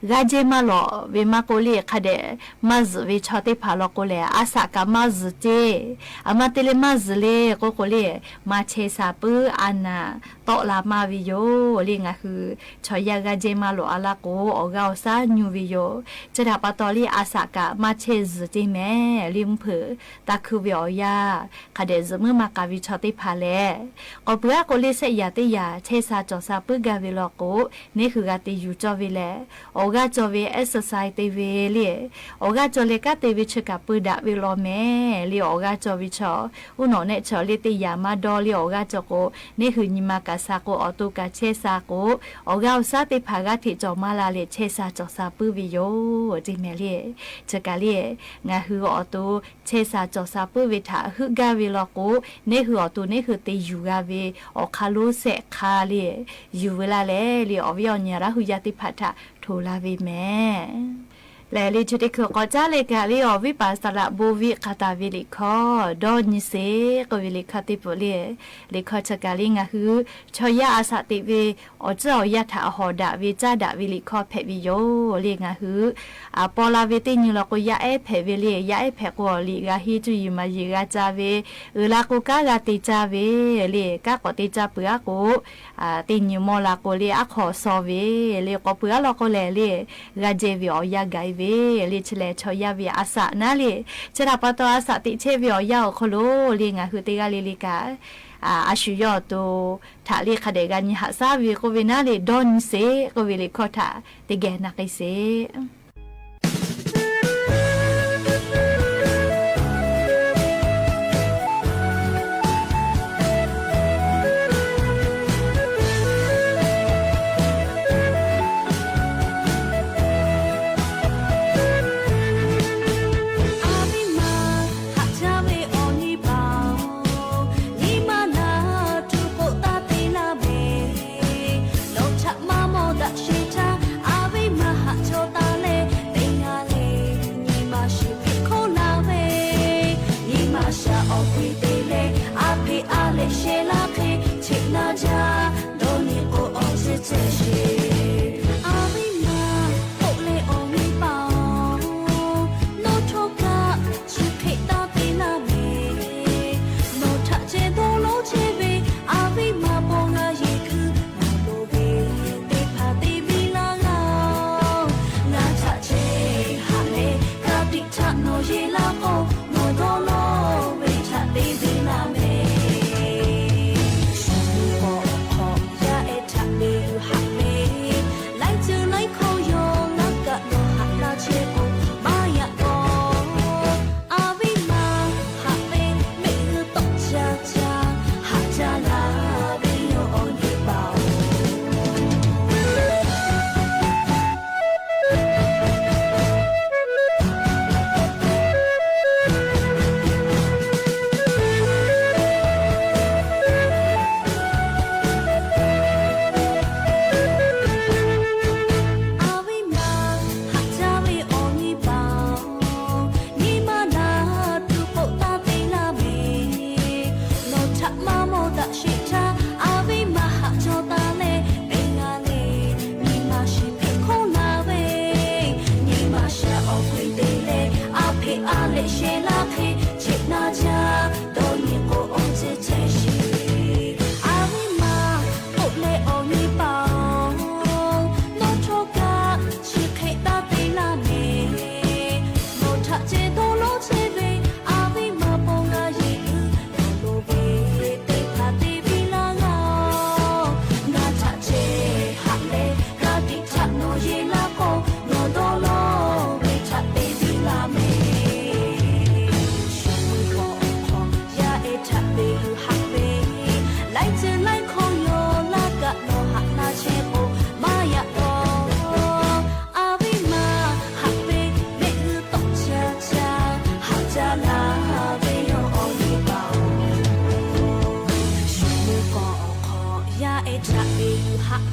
G'aˇ jehˇ maˇ lawꞈ ve maˇ k'oˆ le, hk'a dehꞈ maˇ zuhꞈ ve chaw teˇ hpaˍ law k'o lehˬ, a shaꞈ kaꞈ maˇ zuhꞈ ceˇ. Aˬ ma te leh maˇ zuhꞈ le k'oˆ k'o le, maˇ chehˇ sha puiˉ a naˍ tawˆ la maˇ ve yoˬ le. Ngaˬ hui chaw yaˇ g'aˇ jehˇ maˇ lawꞈ a laˇ k'o, awˬ g'aˇ awˬ shaˉ nyu ve yoˬ. Chi htaꞈ pa taw le, a shaꞈ kaꞈ maˇ chehˇ zuhꞈ ceˇ mehˍ le. Mvuhˇ hpeuꞈ taˇ hkuiˇ ve awˬ yanˇ, hk'a dehꞈ zuhꞈ muiˉ maˇ k'a ve chaw teˇ hpaˍ lehˬ, k'awꞈ peuˬ aˉ k'o le, shehˆ yaꞈ teˇ yaꞈ chehˇ sha cawˬ sha puiˉ gaˇ ve law k'o, neˇ hui g'a te yuˬ cawˇ ve lehˬ, awˬ g'aˇ cawˬ ve exercise te ve le, awˬ g'aˇ cawˬ leh kanˉ te ve chi kaꞈ peu daꞈ ve law mehˍ le. Awˬ g'aˇ cawˬ ve chaw, uˉ nawꞈ nehˆ chaw le teˇ yaꞈ maˇ dawˇ le. Awˬ g'aˇ cawˬ k'o, neˇ hui nyi ma kaꞈ sha k'o, awˬ to kaꞈ chehˇ sha k'o, awˬ g'aˇ awˬ shaˉ teˇ hpaˍ g'aˇ hteꞈ cawˬ maˇ la leh chehˇ sha cawˬ sha puiˉ ve yoˬ ceˇ mehˍ le. Chi kaꞈ le, ngaˬ hui awˬ to chehˇ sha cawˬ sha puiˉ ve htaꞈ heuˆ gaˇ ve law k'o, neˇ hui awˬ to neˇ hui te yuˬ g'a ve awˬ hk'aˇ lonˉ shehˆ hk'aˇ le, yuˬ ve laˇ leh le, awˬ viˉ awˬ nyi Laˇ hu yaˇ teˇ hpaˍ htaꞈ hto laˇ ve mehˍ. Lehˬ le, chi teˇ hkui k'awꞈ caˉ leh kaꞈ le, awˬ viˉ paˍ saˍ laꞈ bon viˆ hk'a taˍ ve liꞈ hkawˇ dawˇ nyi sheˍ k'oˆ ve liꞈ hkawˇ teˇ peuˬ le. Liꞈ hkawˇ chi kaꞈ le, ngaˬ hui chaw yaˇ a shaꞈ teꞈ ve awˬ ceuˬ awˬ yanˇ htaꞈ hawˍ daꞈ ve caˇ daꞈ ve liꞈ hkawˇ hpehꞈ ve yoˬ le. Ngaˬ hui paw la ve teˇ nyi law k'o, yaˇ ehˉ hpehꞈ ve le. Yaˇ ehˉ hpehꞈ k'o, awˬ liꞈ g'a henˇ, cuˇ yiˍ maˍ yiˍ g'a ca ve, uiˍ la k'o kanˉ g'a te caˇ ve le. Kanˉ k'awꞈ te caˇ peuˬ aˉ k'o, teˇ nyi mawˇ la k'o le, aˉ hk'aw shaw ve le. K'awꞈ peuˬ aˉ law k'o lehˬ le, g'a jehˇ ve awˬ yanˇ gaˬ e ve le. Chi lehˬ chaw yaˇ ve a shaꞈ naˉ le. Chi htaꞈ pa taw a shaꞈ teꞈ chehˇ ve awˬ yanˇ awˬ hk'aw lo le, ngaˬ hui teˇ g'aˇ le le kaꞈ a shu yawˇ awˬ to htaꞈ le hk'a dehꞈ g'a nyi haꞈ shaˉ ve k'oˆ ve naˉ le, dawˇ nyi sheˍ k'oˆ ve liꞈ hkawˇ htaꞈ teˇ geh na k'ai sheˍ. A viˉ ma haꞈ jaˇ ve awˬ nyi paˍ-oˬ, nyi ma naˬ tuˬ k'oꞈ taˇ te laˇ ve, nawˬ htaꞈ maˇ mawˇ daꞈ sheˍ htaˇ, a viˉ ma haꞈ chaw taˍ leh teˇ g'aˇ leh nyi ma shiˍ hk'e hk'oˆ laˇ ve, nyi ma shaˍ awˬ hk'e te leh, a hpeꞈ a lehˬ sheh laˇ hk'e cheꞈ na jaˇ, dawˇ nyi k'o awˬ ceh ceh sheˍ. A viˉ ma k'oˆ leh awˬ nyi paˍ-oˬ, nawˬ htawˇ kaꞈ chi hk'e taˇ te laˇ ve, nawˬ htaꞈ ceh dawˇ lawˉ chehˇ ve a viˉ ma paw g'a yeˬ kuiˬ nawˬ loˍ ve teˇ hpaˍ te biˇ laˇ g'a-oˬ. Ngaˬ htaꞈ ceh haꞈ leh ka tiꞈ htaꞈ nawˬ yeˬ laˇ k'o, nawˬ dawˇ lawˉ ve htaꞈ te biˇ laˇ mehˍ.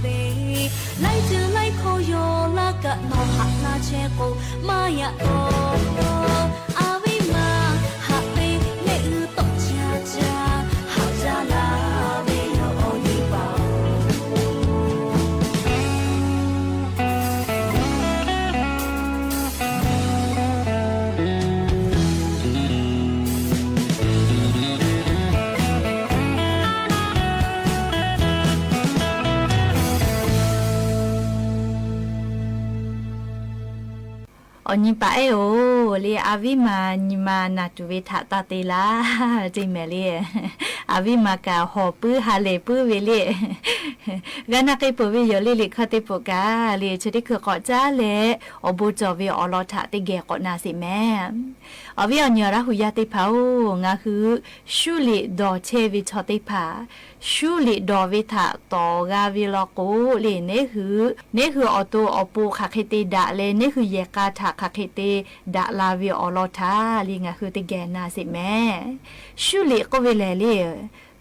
ve, laiˉ ceuˬ laiˉ hkawˇ yaw laˇ kaꞈ nawˬ haꞈ laˇ chehˇ k'o, maˇ yaꞈ k'aw. A viˉ ma, haꞈ ve mehˆ g'uiˬ tawˆ ca ca, haꞈ jaˇ la ve yoˬ awˬ nyi paˍ-oˬ. Awˬ nyi paˍ ehˉ-oˬ, le a viˉ ma nyi ma naˬ tuˬ ve htaꞈ taˇ te laˇ, teˇ mehˍ le. A viˉ ma kaꞈ hawˬ puiˉ ha lehˬ puiˉ ve le. G'a na k'ai peuˬ ve yoˬ le. Liꞈ hkawˇ teˇ pawˆ kaꞈ le, chi teˇ hkui k'awꞈ caˉ leh awˬ bon cawˬ ve awˬ lawn htaꞈ teˇ geh k'awꞈ na sheˍ mehˍ. Awˬ viˉ awˬ nyi awˬ Laˇ hu yaˇ teˇ hpaˍ-oˬ, ngaˬ hui shuˉ liꞈ dawˬ chehˇ ve chaw teˇ hpaˍ, shuˉ liꞈ dawˬ ve htaꞈ tawˍ g'a ve law k'o le, neˇ hui, neˇ hui awˬ to awˬ pon hk'aˬ hk'e te daꞈ leh, neˇ hui yehˬ k'a htaꞈ hk'aˬ hk'e te daꞈ la ve awˬ lawn htaꞈ le ngaˬ hui teˇ geh na sheˍ mehˍ. Shuˉ liꞈ k'oˆ ve lehˬ le,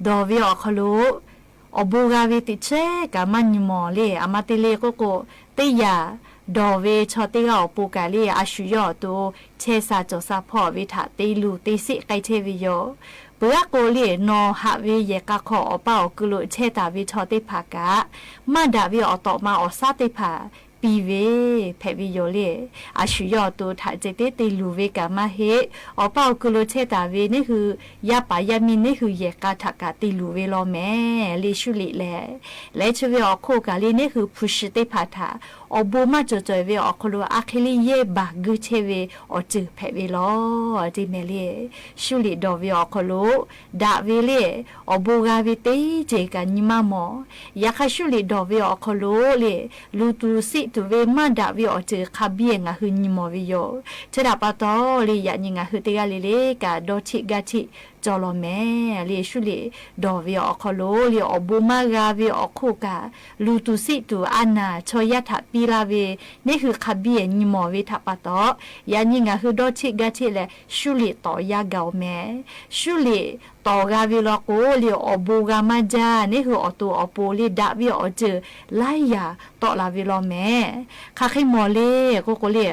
dawˬ ve awˬ hk'aw lo awˬ bon g'a ve teꞈ chehˇ kaꞈ maˇ nyi mawˬ le. A ma te le k'oˆ k'o, teˇ yanˇ dawˬ ve chaw teˇ g'aˇ awˬ pon kaꞈ le, a shu yawˇ awˬ to chehˇ sha cawˬ sha hpawˇ ve htaꞈ te luˬ te seˆ k'ai chehˇ ve yoˬ. Peuˬ aˉ k'o le, nawˬ haꞈ ve yehˬ k'a hk'aw awˬ paˇ awˬ ku lo chehˇ taˍ ve chaw teˇ hpaˍ kaꞈ, maˇ daꞈ ve awˬ tawꞈ ma awˬ shaˉ teˇ hpaˍ piˇ ve hpehꞈ ve yoˬ le. A shu yawˇ awˬ to htaꞈ ceh tiˉ te luˬ ve kaꞈ maˇ heˆ. Awˬ paˇ awˬ ku lo chehˇ taˍ ve neˇ hui yaˇ paˍ yaˇ miˇ neˇ hui yehˬ k'a htaꞈ kaꞈ te luˬ ve law mehˍ le shuˉ liꞈ lehˬ. Leh chi ve awˬ hk'oˆ kaꞈ le, neˇ hui hpu shi teˇ hpaˍ htaꞈ awˬ bon maˇ cawˬ cawˬ ve awˬ hk'aw lo a hk'e le yehˇ baˬ guˇ chehˇ ve awˬ ceuˬ hpehꞈ ve law, teˇ mehˍ le. Shuˉ liꞈ dawˬ ve awˬ hk'aw lo daꞈ ve le, awˬ bon g'a ve teˇ ceuˬ kaꞈ nyi maˇ mawˬ. Yaꞈ hk'aˇ shuˉ liꞈ dawˬ ve awˬ hk'aw lo le, luˬ tuˬ seˆ tuˬ ve maˇ daꞈ ve awˬ ceuˬ hk'a biˇ ngaˬ hui nyi mawˬ ve yoˬ. Chi htaꞈ pa taw le, yaꞈ nyi ngaˬ hui teˇ g'aˇ le le kaꞈ dawˇ cheˆ gaˇ cheˆ cawˬ law mehˍ le. Shuˉ liꞈ dawˬ ve awˬ hk'aw lo le, awˬ bon maˇ g'a ve awˬ hk'oˆ kaꞈ, luˬ tuˬ seˆ tuˬ a naˍ chaw yaˇ htaꞈ piˇ laˇ ve neˇ hui hk'a biˇ nyi mawˬ ve htaꞈ pa taw, yaꞈ nyi ngaˬ hui dawˇ cheˆ gaˇ cheˆ leh shuˉ liꞈ tawˍ yaˇ gaˬ-oˬ mehˍ. Shuˉ liꞈ tawˍ g'a ve law k'o le, awˬ bon g'a maˇ jaˇ. Neˇ hui awˬ to awˬ pon le daꞈ ve awˬ ceuˬ laiˉ yaꞈ tawˆ la ve law mehˍ. Hk'aˬ hk'e mawˬ le k'oˆ k'o le,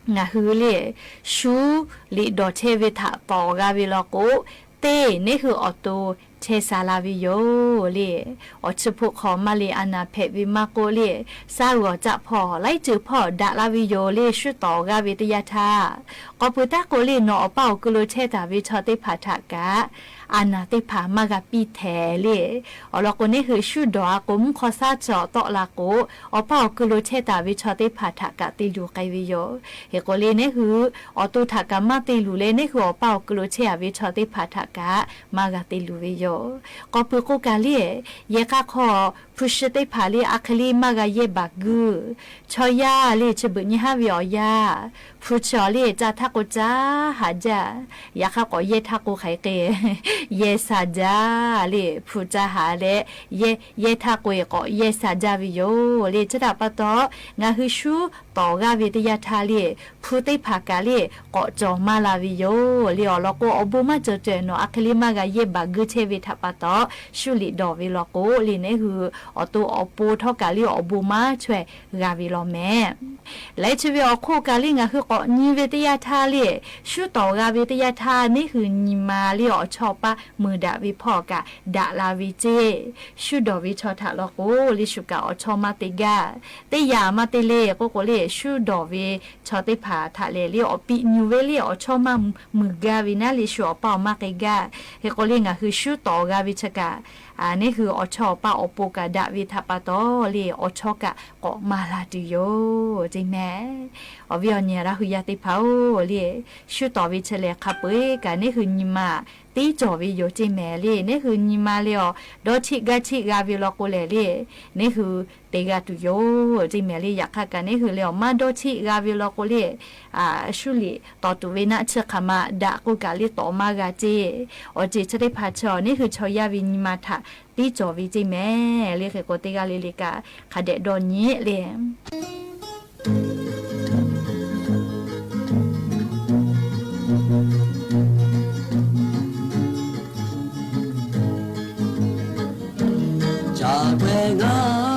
ngaˬ hui le shuˉ liꞈ dawˬ chehˇ ve htaꞈ tawˍ g'a ve law k'o, teˇ neˇ hui awˬ to chehˇ sha la ve yoˬ le. Awˬ chi hpoˆ hk'aw maˇ le a naˍ hpehꞈ ve maˇ k'oˆ le, shaˉ g'awˬ caˆ hpawˇ laiˉ ceuˬ hpawˇ daꞈ la ve yoˬ le. Shuˉ tawˍ g'a ve teˇ yanˇ htaˇ, k'awꞈ peuˬ taˉ k'o le, nawˬ awˬ paˇ awˬ ku lo chehˇ taˍ ve chaw teˇ hpaˍ htaꞈ kaꞈ a naˍ teˇ hpaˍ maˇ g'a piˇ htehˍ le. Awˬ lawn k'o, neˇ hui shuˉ dawˬ a k'o, mvuhˇ hk'aw shaˉ chi awˬ tawˆ la k'o, awˬ paˇ awˬ ku lo chehˇ taˍ ve chaw teˇ hpaˍ htaꞈ kaꞈ te luˬ k'ai ve yoˬ. Hk'e k'o le, neˇ hui awˬ to htaꞈ kaꞈ maˇ te luˬ leh, neˇ hui awˬ paˇ awˬ ku lo chehˇ a ve chaw teˇ hpaˍ htaꞈ kaꞈ maˇ g'a te luˬ ve yoˬ. K'awꞈ peuˬ k'o kaꞈ le, yehˬ k'a hk'aw hpu shi teˇ hpaˍ le a hk'e le maˇ g'a yehˇ baˬ guˇ. Chaw yaˇ le chi beuꞈ nyi haˉ ve awˬ yaˇ, hpu chi awˬ le ca htaˇ k'o ca haꞈ jaˇ. Yaꞈ hk'aˇ k'awꞈ yehˇ htaˇ k'o hk'aˬ hk'e yehˇ sha jaˇ le. Hpu ca haꞈ leh yehˇ htaˇ k'o e k'awꞈ yehˇ sha jaˇ ve yoˬ le. Chi htaꞈ pa taw, ngaˬ hui shuˉ tawˍ g'aˇ ve teˇ yanˇ htaˇ le, hpu teˇ hpaˍ kaꞈ le k'awꞈ cawˬ maˇ la ve yoˬ le. Awˬ lawn k'o, awˬ bon maˇ cawˬ cawˬ nawˬ a hk'e le maˇ g'a yehˇ baˬ guˇ chehˇ ve htaꞈ pa taw, shuˉ liꞈ dawˬ ve law k'o le, neˇ hui awˬ to awˬ pon htawˇ kaꞈ le awˬ bon maˇ chaweh g'a ve law mehˍ. Leh chi ve awˬ hk'oˆ kaꞈ le ngaˬ hui k'awꞈ nyi ve teˇ yanˇ htaˇ le, shuˉ tawˍ g'a ve teˇ yanˇ htaˇ neˇ hui nyi ma le awˬ chawˇ paˇ mui daꞈ ve hpawˇ kaꞈ daꞈ la ve ceˇ. Shuˉ dawˬ ve chaw htaꞈ law k'o le shu kaꞈ awˬ chawˇ maˇ te gaˇ. Teˇ yanˇ maˇ te le k'oˆ k'o le, shuˉ dawˬ ve chaw teˇ hpaˍ htaꞈ lehˬ le awˬ piꞈ nyu ve le awˬ chawˇ maˇ mui gaˇ ve naˉ le shu awˬ paˇ awˬ maˇ k'ai gaˇ. Hk'e k'o le ngaˬ hui shuˉ tawˍ g'a ve chi kaꞈ, neˇ hui awˬ chawˇ awˬ paˇ awˬ pon kaꞈ daꞈ ve htaꞈ pa taw le awˬ chawˇ kaꞈ k'awꞈ maˇ la tuˬ yoˬ ceˇ mehˍ. Awˬ viˉ awˬ nyi Laˇ hu yaˇ teˇ hpaˍ-oˬ le, shuˉ tawˍ ve chi lehˬ hk'a peu-eˬ kaꞈ neˇ hui nyi ma tiˉ cawˬ ve yoˬ ceˇ mehˍ le. Neˇ hui nyi ma le awˬ dawˇ cheˆ gaˇ cheˆ g'a ve law k'o lehˬ le, neˇ hui te g'a tuˬ yoˬ ceˇ mehˍ le. Yaꞈ hk'aˇ kaꞈ neˇ hui le awˬ maˇ dawˇ cheˆ g'a ve law k'o le, shuˉ liꞈ tawˍ tuˬ ve naˆ chi hk'aˬ ma daꞈ k'oˆ kaꞈ le tawˍ maˇ g'a ceˇ. Awˬ ceuˬ chi teˇ hpaˍ chi neˇ hui chaw yaˇ ve nyi ma htaꞈ tiˉ cawˬ ve ceˇ mehˍ le. Hk'e k'o teˇ g'aˇ le le kaꞈ hk'a dehꞈ dawˇ nyi le. Ca k'ai ngaˬ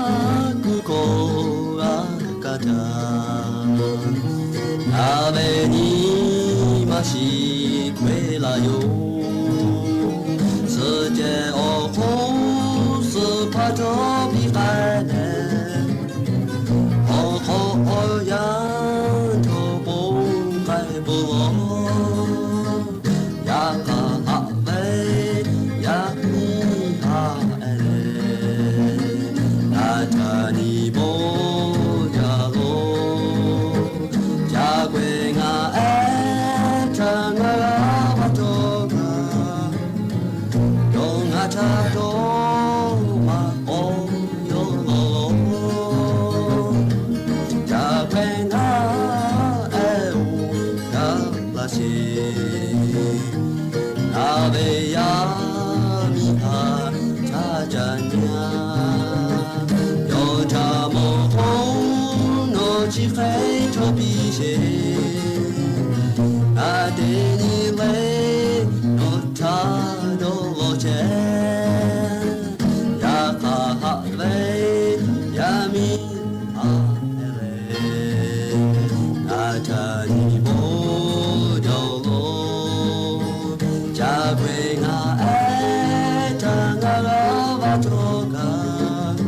shiˍ k'oˆ e laˇ yoˬ. Suhˍ cehˬ awˬ hk'oˆ suhˍ hpaˇ cawˬ piˇ k'ai leh, awˬ hk'awꞈ awˬ yanˇ cawˬ k'oˆ k'ai peuˬ law. Yaꞈ hk'aˇ haꞈ ve yaˇ miˇ haꞈ e leh, ngaˬ htaꞈ nyi bawˇ jaˇ lo. Ca k'ai ngaˬ ehˉ htaꞈ ngaˬ g'a va cawˬ kaꞈ, yawˇ ngaˬ htaꞈ dawˇ maꞈ k'aw yawˇ law. Ca k'ai ngaˬ ehˉ oˬ gaˬ laˇ sheˍ. Ngaˬ ve yaˇ miˇ haꞈ ca ca nyi a, yawˇ htaꞈ mawˬ k'o nawˬ chi hk'e chaw piˇ sheˍ. Ngaˬ teˇ nyi le nawˬ htaꞈ dawˇ law chehˇ. Yaꞈ hk'aˇ haꞈ ve yaˇ miˇ haꞈ e leh, ngaˬ htaꞈ nyi bawˇ jaˇ lo. Ca k'ai ngaˬ ehˉ htaꞈ ngaˬ g'a va cawˬ kaꞈ,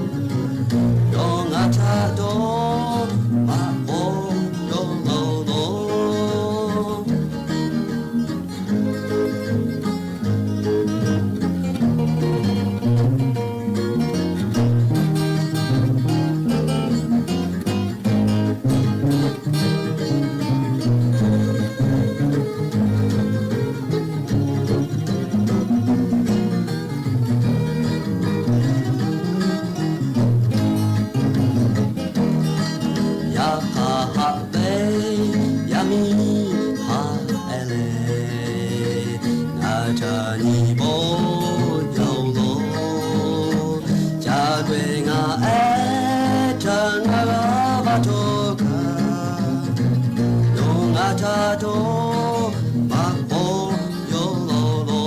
yawˇ ngaˬ htaꞈ dawˇ maꞈ k'aw yawˇ law lo. Yaꞈ hk'aˇ haꞈ ve yaˇ miˇ haꞈ e leh, ngaˬ htaꞈ nyi bawˇ jaˇ lo. Ca k'ai ngaˬ ehˉ htaꞈ ngaˬ g'a va cawˬ kaꞈ, yawˇ ngaˬ htaꞈ dawˇ maꞈ k'aw yawˇ law lo.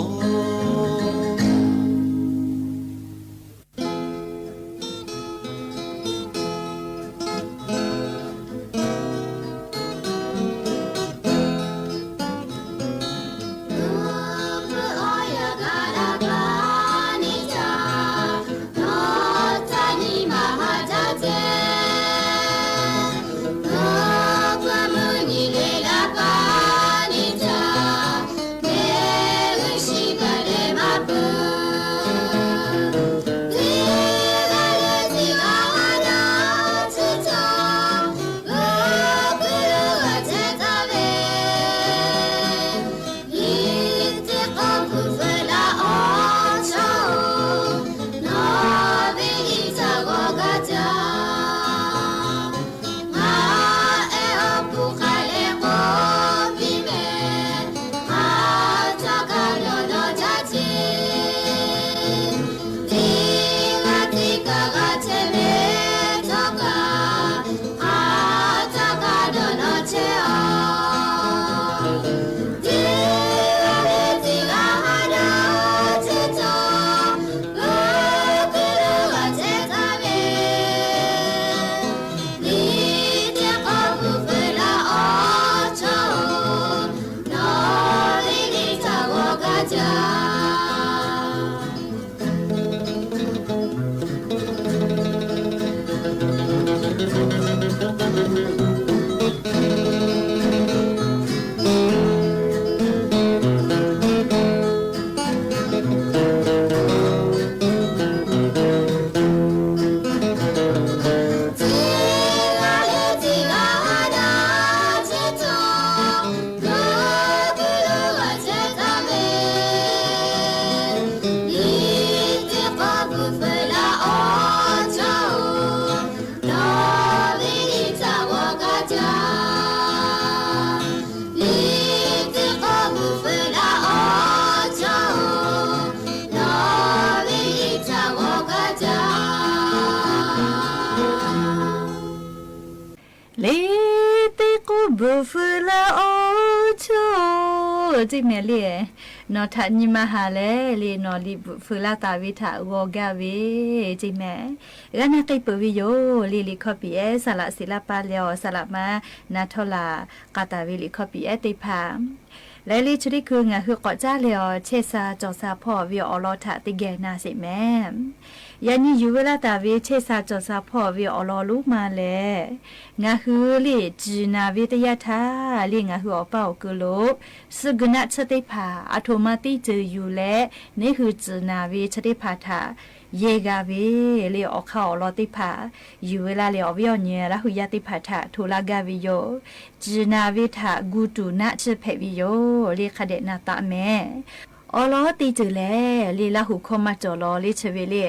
Liꞈ teˇ k'oˆ bvuhꞈ feu laˇ awˬ chawˇ-oˬ, teˇ mehˍ le. Nawˬ htaꞈ nyi ma haˍ leh le, nawˬ liꞈ bvuhꞈ feu laˇ taˍ ve htaꞈ g'aw gaˇ ve, teˇ mehˍ. G'a na k'ai peuˬ ve yoˬ le. Liꞈ hkawˇ piˍ ehˉ saˍ laꞈ shiˍ laˇ paˇ leh awˬ saˍ laꞈ ma na htawˇ laˬ k'a taˍ ve liꞈ hkawˇ piˍ ehˉ teˇ hpaˍ Leh le chi teˇ hkui ngaˬ hui k'awꞈ caˉ leh awˬ chehˇ sha cawˬ sha hpawˇ ve awˬ lawn htaꞈ teˇ geh na sheˍ mehˍ. Yaꞈ nyi yuˬ ve laˇ taˍ ve chehˇ sha cawˬ sha hpawˇ ve awˬ lawn lonˉ ma lehˬ, ngaˬ hui le ciˬ naˍ ve teˇ yanˇ htaˇ le ngaˬ hui awˬ paˇ awˬ ku lo suhˆ guiˬ naˆ tsuhˇ teˇ hpaˍ aˬ htoꞈ ma teˇ ceuˬ yuˬ leh neˇ hui ciˬ naˍ ve chi teˇ hpaˍ htaꞈ yehˇ g'a ve le awˬ hk'aˇ awˬ lawn teˇ hpaˍ yuˬ ve laˇ leh awˬ viˉ awˬ nyi Laˇ huˍ yaˇ teˇ hpaˍ htaꞈ htoꞈ laˇ gaˇ ve yoˬ. Ciˬ naˍ ve htaꞈ gu tuˬ naˆ tsuhˇ hpehꞈ ve yoˬ le hk'a dehꞈ na taˍ mehˍ. Awˬ lawn teˇ ceuˬ lehˬ le Laˇ huˍ hkawˇ maˇ cawˬ law le chi ve le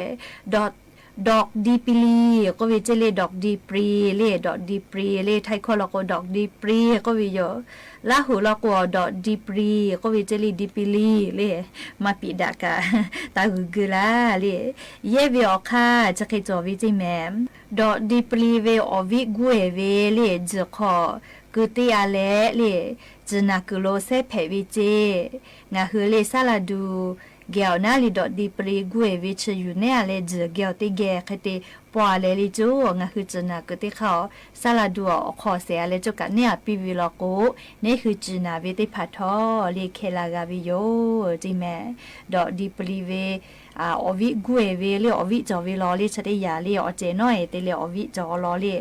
dawꞈ, dawꞈ di pi li k'oˆ ve ceˇ le, dawꞈ di pri le, dawꞈ di pri le, Htaiˇ hkawˇ law k'o dawꞈ di pri k'oˆ ve yoˬ. Laˇ huˍ law k'o dawꞈ di pri k'oˆ ve ceˇ le, di pi li le. Maˇ piꞈ daꞈ kaꞈ taˇ g'uiˬ geu laˇ le. Yehˇ ve awˬ hk'aˇ chi hk'e cawˬ ve ceˇ mehˍ. Dawꞈ di pri ve awˬ viˉ guˇ ehˍ ve le tzuhˬ hk'aw keu teˇ a leh le, ciˬ naˍ kuiˬ lo sehˉ hpehꞈ ve ceˇ. Ngaˬ hui le saˉ laˇ duˬ geh awˬ naˉ le dawꞈ di pri guˇ ehˍ ve chi yuˬ nehˉ a leh tzuhˬ geh awˬ teˇ geh hk'e te pawˆ a leh le coˇ ngaˬ hui ciˬ naˍ kuiˬ teˇ hk'aˇ saˉ laˇ duˬ awˬ hk'aw shehˍ a leh coˇ kaꞈ nehˉ a piˇ ve law k'o, neˇ hui ciˬ naˍ ve teˇ hpaˍ htawˇ le hkeh la g'a ve yoˬ ceˇ mehˍ. Dawꞈ di pri ve awˬ viˉ guˇ ehˍ ve le awˬ viˉ cawˬ ve law le chi teˇ yanˇ le awˬ cehˬ nawˉ ehˍ te leh awˬ viˉ cawˬ law le.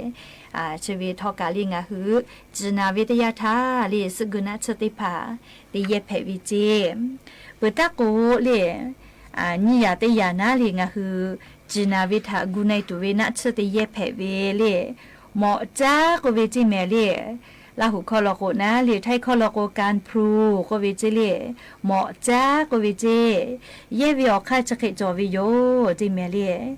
Chi ve htawˇ kaꞈ le ngaˬ hui ciˬ naˍ ve teˇ yanˇ htaˇ le suhˆ guiˬ naˆ tsuhˇ teˇ hpaˍ te yehˇ hpehꞈ ve ceˇ. Peuˬ taˇ k'o le, nyiˇ yanˇ teˇ yanˇ naˉ le ngaˬ hui ciˬ naˍ ve htaꞈ gu na e tuˬ ve naˆ tsuhˇ te yehˇ hpehꞈ ve le. Mawꞈ caˉ k'oˆ ve ceˇ mehˍ le. Laˇ huˍ hkawˇ law k'o naˉ le, Htaiˇ hkawˇ law k'o kan pru k'oˆ ve ceˇ le. Mawꞈ caˉ k'oˆ ve ceˇ. Yehˇ ve awˬ hk'aˇ chi hk'e cawˬ ve yoˬ ceˇ mehˍ le.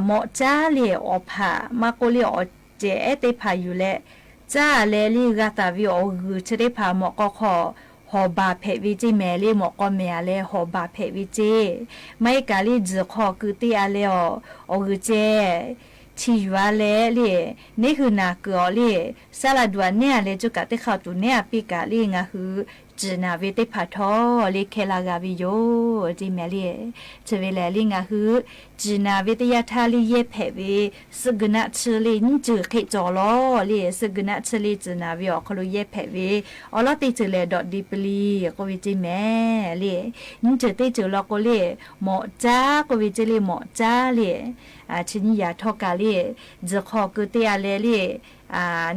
Mawꞈ caˉ le awˬ hpaꞈ maˇ k'oˆ le awˬ cehˬ ehˉ teˇ hpaˍ yuˬ leh, caˉ leh le g'a taˍ ve awˬ g'uiˬ chi teˇ hpaˍ mawꞈ k'aw hk'aw hawˍ baˬ hpehꞈ ve ceˇ mehˍ le. Mawꞈ k'aw mehˍ a leh hawˍ baˬ hpehꞈ ve ceˇ. Maˇ heˆ kaꞈ le tzuhˬ hk'aw keu teˇ a leh awˬ, awˬ g'uiˬ ceh chi yuˬ a leh le, neˇ hui naˍ kuiˬ awˬ le saˉ laˇ duˬ a nehˉ a leh coˇ kaꞈ teˇ hk'aˇ tuˬ nehˉ a piˇ kaꞈ le ngaˬ hui ciˬ naˍ ve teˇ hpaˍ htawˇ le hkeh la g'a ve yoˬ ceˇ mehˍ le. Chi ve lehˬ le ngaˬ hui ciˬ naˍ ve teˇ yanˇ htaˇ le yehˇ hpehꞈ ve suhˆ guiˬ naˆ tsuhˇ le nyiˇ ceuˬ hk'e cawˬ law le. Suhˆ guiˬ naˆ tsuhˇ le ciˬ naˍ ve awˬ hk'aw lo yehˇ hpehꞈ ve awˬ lawn teˇ ceuˬ lehˬ dawꞈ di pi li k'oˆ ve ceˇ mehˍ le. Nyiˇ ceuˬ teˇ ceuˬ law k'o le, mawꞈ caˉ k'oˆ ve ceˇ le. Mawꞈ caˉ le chi nyiˇ yanˇ htawˇ kaꞈ le tzuhˬ hk'aw keu teˇ a leh le,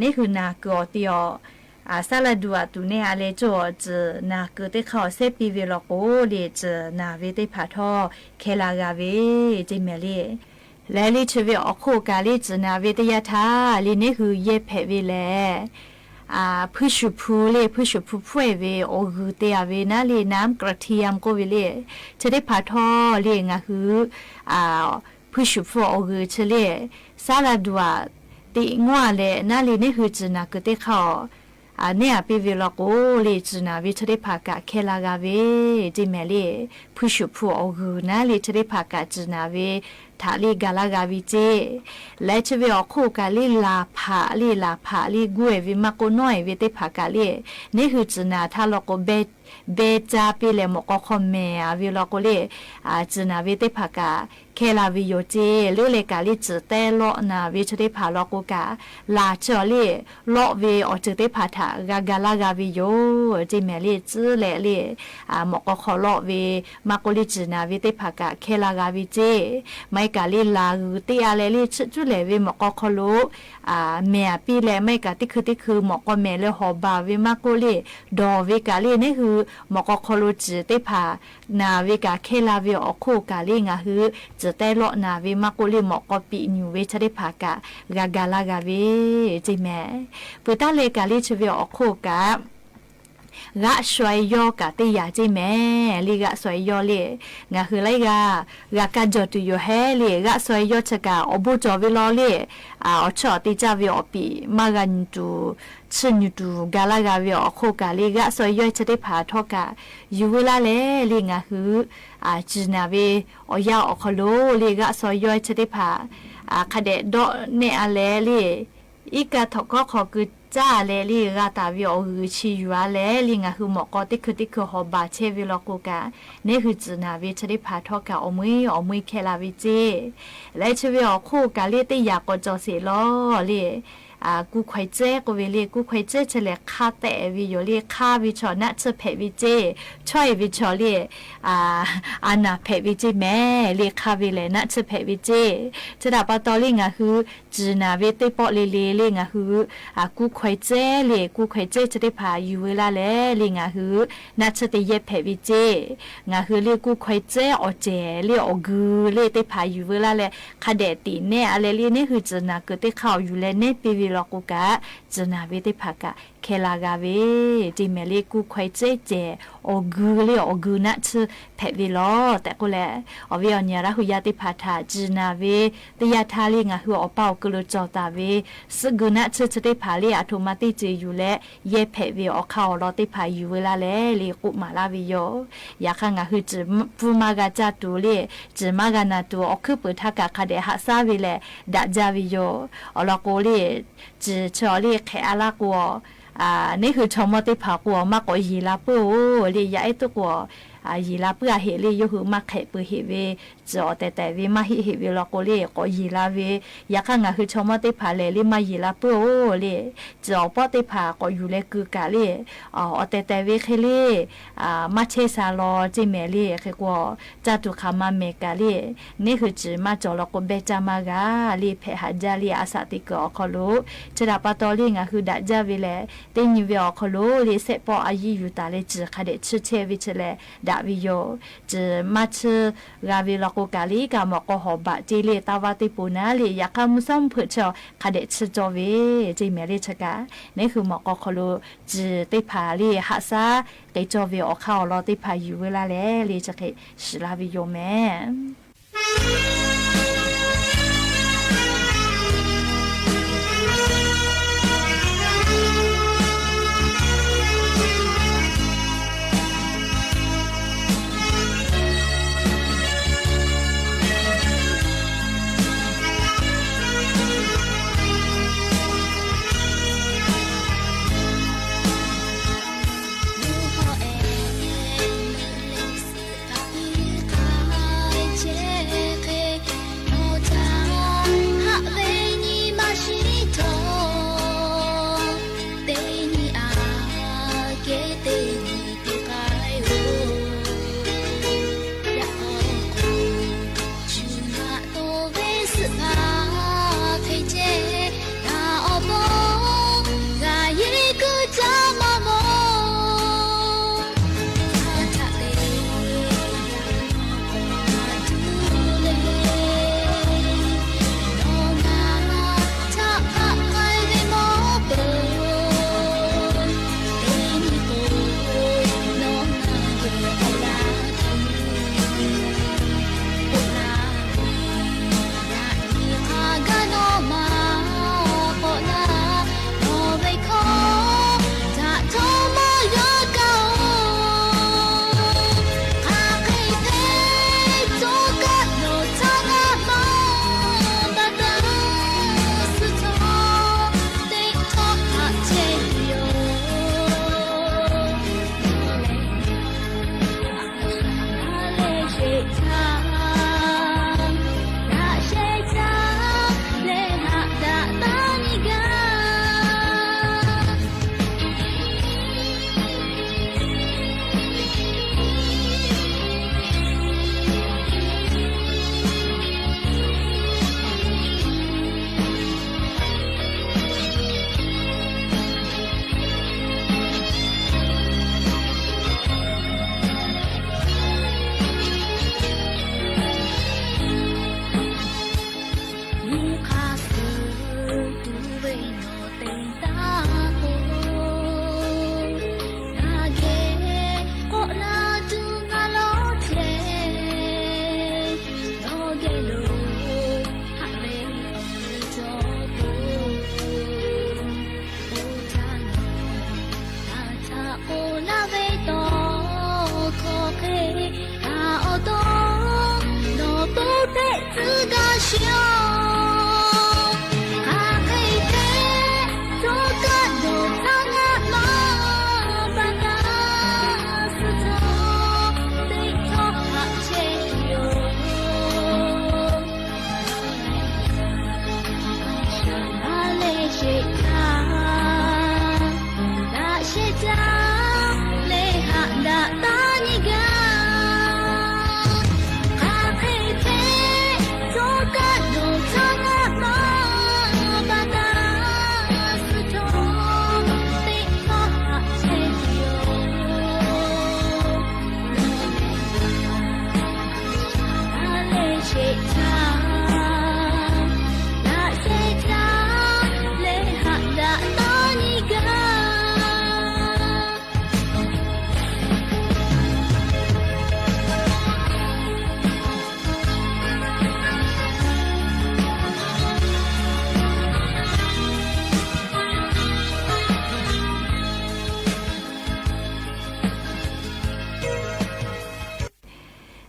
neˇ hui naˍ kuiˬ awˬ te awˬ, saˉ laˇ duˬ a tuˬ nehˉ a leh coˇ ciˬ naˍ kuiˬ teˇ hk'aˇ awˬ sehˉ piˇ ve law k'o le ciˬ naˍ ve teˇ hpaˍ htawˇ hkeh la g'a ve ceˇ mehˍ le. Leh le chi ve awˬ hk'oˆ kaꞈ le ciˬ naˍ ve teˇ yanˇ htaˇ le neˇ hui yehˇ hpehꞈ ve lehˬ, hpuiˇ shuˍ hpu le hpuiˇ shuˍ hpu hpfuhˇ e ve awˬ g'uiˬ te a ve naˉ le น้ำกระเทียม k'oˆ ve le. Chi teˇ hpaˍ htawˇ le ngaˬ hui hpuiˇ shuˍ hpu awˬ g'uiˬ chi le saˉ laˇ duˬ a teꞈ ngawˇ a leh naˉ le neˇ hui ciˬ naˍ kuiˬ teˇ hk'aˇ awˬ nehˉ a piˇ ve law k'o le ciˬ naˍ ve chi teˇ hpaˍ kaꞈ hkeh la g'a ve ceˇ mehˍ le. Hpuiˇ shuˍ hpu awˬ g'uiˬ naˉ le chi teˇ hpaˍ kaꞈ ciˬ naˍ ve htaꞈ le gaˬ laˇ g'a ve ceˇ. Leh chi ve awˬ hk'oˆ kaꞈ le laˬ hpaꞈ le laˬ hpaꞈ le guˇ e ve maˇ k'oˆ nawˉ e ve teˇ hpaˍ kaꞈ le neˇ hui ciˬ naˍ htaˇ law k'o beh caˇ piˇ leh mawꞈ k'aw hk'aw mehˍ a ve law k'o le ciˬ naˍ ve teˇ hpaˍ kaꞈ hkeh la ve yoˬ ceˇ. Leuˉ leh kaꞈ le ciˬ tehˇ lawˆ naˍ ve chi teˇ hpaˍ law k'o kaꞈ laˬ chi awˬ le lawˆ ve awˬ ceuˬ teˇ hpaˍ htaꞈ g'a ga laˇ g'a ve yoˬ ceˇ mehˍ le. Tcuhˉ leh le mawꞈ k'aw hk'aw lawˆ ve maˇ k'oˆ le ciˬ naˍ ve teˇ hpaˍ kaꞈ hkeh la g'a ve ceˇ. Maˇ heˆ kaꞈ le laˬ g'uiˬ teˇ a leh le chiˇ cuˉ lehˬ ve mawꞈ k'aw hk'aw lo mehˍ a piˇ leh maˇ heˆ kaꞈ teˇ hkui teˇ hkui mawꞈ k'aw mehˍ leh hawˍ baˬ ve maˇ k'oˆ le dawˬ ve kaꞈ le neˇ hui mawꞈ k'aw hk'aw lo ciˬ teˇ hpaˍ naˍ ve kaꞈ hkeh la ve awˬ hk'oˆ kaꞈ le ngaˬ hui ciˬ tehˇ lawˆ naˍ ve maˇ k'oˆ le mawꞈ k'aw piꞈ nyuˬ ve chi teˇ hpaˍ kaꞈ g'a ga laˇ g'a ve ceˇ mehˍ. Peuˬ taˉ leh kaꞈ le chi ve awˬ hk'oˆ kaꞈ g'aˆ shaw e yawˇ kaꞈ teˇ yanˇ ceˇ mehˍ le. G'aˆ shaw e yawˇ le ngaˬ hui laiˉ g'aˇ g'a kaˇ jawˬ tuˬ yoˬ hehˉ le. G'aˆ shaw e yawˇ chi kaꞈ awˬ bon cawˬ ve law le awˬ chiˇ awˬ te caˇ ve awˬ piˍ maˇ g'a nyi tuˬ chiˇ nyi tuˬ ga laˇ g'a ve awˬ hk'oˆ kaꞈ le g'aˆ shaw e yawˇ chi teˇ hpaˍ htawˇ kaꞈ yuˬ veu laˇ leh le ngaˬ hui ciˬ naˍ ve awˬ yanˇ awˬ hk'aw lo le g'aˆ shaw e yawˇ chi teˇ hpaˍ hk'a dehꞈ dawˆ nehˆ a leh le iˉ kaˆ htawnˍ hkawˉ hk'aw keu caˇ leh le g'a taˍ ve awˬ g'uiˬ chi yuˬ a leh le ngaˬ hui mawꞈ k'aw teˇ hkui teˇ hkui hawˍ baˬ chehˇ ve law k'o kaꞈ neˇ hui ciˬ naˍ ve chi teˇ hpaˍ htawˇ kaꞈ awˬ meuˇ awˬ meuˇ hkeh la ve ceˇ. Leh chi ve awˬ hk'oˆ kaꞈ le teˇ yanˇ k'awꞈ cawˬ sheˍ law le kuˇ hkaweh tcuhˉ k'oˆ ve le. Kuˇ hkaweh tcuhˉ chi lehˬ hk'a tehꞈ ve yoˬ le. Hk'a ve chaw naˆ tsuhˇ hpehꞈ ve ceˇ, chaweh ve chaw le, a naˍ hpehꞈ ve ceˇ mehˍ le. Hk'a ve lehˬ naˆ tsuhˇ hpehꞈ ve ceˇ. Chi htaꞈ pa taw le ngaˬ hui ciˬ naˍ ve teˇ pawˆ le le le ngaˬ hui kuˇ hkaweh tcuhˉ le, kuˇ hkaweh tcuhˉ chi teˇ hpaˍ yuˬ veu laˇ leh le ngaˬ hui naˆ tsuhˇ te yehˇ hpehꞈ ve ceˇ. Ngaˬ hui le kuˇ hkaweh tcuhˉ awˬ cehˬ le awˬ geu le teˇ hpaˍ yuˬ veu laˇ leh hk'a dehꞈ tiꞈ nehˇ a leh le neˇ hui ciˬ naˍ kuiˬ teˇ hk'aˇ awˬ yuˬ leh nehˇ piˇ ve law k'o kaꞈ, ciˬ naˍ ve teˇ hpaˍ kaꞈ hkeh la g'a ve ceˇ mehˍ le. Kuˇ hkaweh tcuhˉ cehˬ awˬ geu le awˬ geu naˆ tsuhˇ hpehꞈ ve lawˬ tehꞈ k'oˆ leh, awˬ viˉ awˬ nyi Laˇ hu yaˇ teˇ hpaˍ htaꞈ ciˬ naˍ ve teˇ yanˇ htaˇ le ngaˬ hui awˬ pa awˬ keu lo cawˬ taˍ ve suhˆ geu naˆ tsuhˇ chi teˇ hpaˍ le aˬ htoꞈ ma teˇ ceuˬ yuˬ leh yehˇ hpehꞈ ve awˬ hk'aˇ awˬ lawn teˇ hpaˍ yuˬ veu laˇ leh le k'oˆ maˍ laˇ ve yoˬ. Yaꞈ hk'aˇ ngaˬ hui ciˬ pfuhˇ maˇ g'a caˇ tuˬ le, ciˬ maˇ g'a naˬ tuˬ awˬ hkuiˉ peuˍ htaˇ kaꞈ hk'a dehꞈ haꞈ shaˉ ve lehˬ daꞈ jaˇ ve yoˬ. Awˬ lawn k'o le, ciˬ chi awˬ le hk'ehꞈ a laˇ k'o, neˇ hui chaw mawˇ teˇ hpaˍ k'o maˇ k'awꞈ yeˬ la puiˉ-oˬ le. Yaˇ ehˉ tuˉ k'o yeˬ la puiˉ a heꞈ le, yawˇ hui maˇ hk'ehꞈ peuˬ heꞈ ve ciˬ awˬ tehˬ tehˬ ve maˇ heˆ heꞈ ve law k'o le k'awꞈ yeˬ la ve. Yaꞈ hk'aˇ ngaˬ hui chaw mawˇ teˇ hpaˍ lehˬ le maˇ yeˬ la puiˉ-oˬ le. Ciˬ awˬ pawˆ teˇ hpaˍ k'awꞈ yuˬ leh keu kaꞈ le awˬ tehˬ tehˬ ve hk'e le maˇ chehˇ sha law ceˇ mehˍ le. Hk'e k'o caˇ tuˬ hk'aˬ ma mehˍ kaꞈ le, neˇ hui ciˬ maˇ cawˬ law k'o behˇ caˇ maˇ g'a le. Hpehꞈ haꞈ jaˇ le. A shaꞈ teꞈ kuiˬ awˬ hk'aw lo chi htaꞈ pa taw le ngaˬ hui daꞈ jaˇ ve lehˬ, teˇ nyi ve awˬ hk'aw lo le sehˆ pawˆ a yiˇ yuˬ taˍ leh ciˬ hk'a dehꞈ chiˇ chehˇ ve chi lehˬ daꞈ ve yoˬ. Ciˬ maˇ chiˇ g'a ve law k'o kaꞈ le kaꞈ mawꞈ k'aw hawˍ baꞈ ceˇ le taˇ vaˇ teˇ poˬ naˉ le. Yaꞈ hk'aˇ mvuhˇ shawˉ mvuhˇ hpeuꞈ chi hk'a dehꞈ chiˇ cawˇ ve ceˇ mehˍ le. Chi kaꞈ neˇ hui mawꞈ k'aw hk'aw lo ciˬ teˇ hpaˍ le haꞈ shaˉ k'ai cawˇ ve awˬ hk'aˇ awˬ lawn teˇ hpaˍ yuˬ veu laˇ leh le chi hk'e shiˍ laˇ ve yoˬ mehˍ.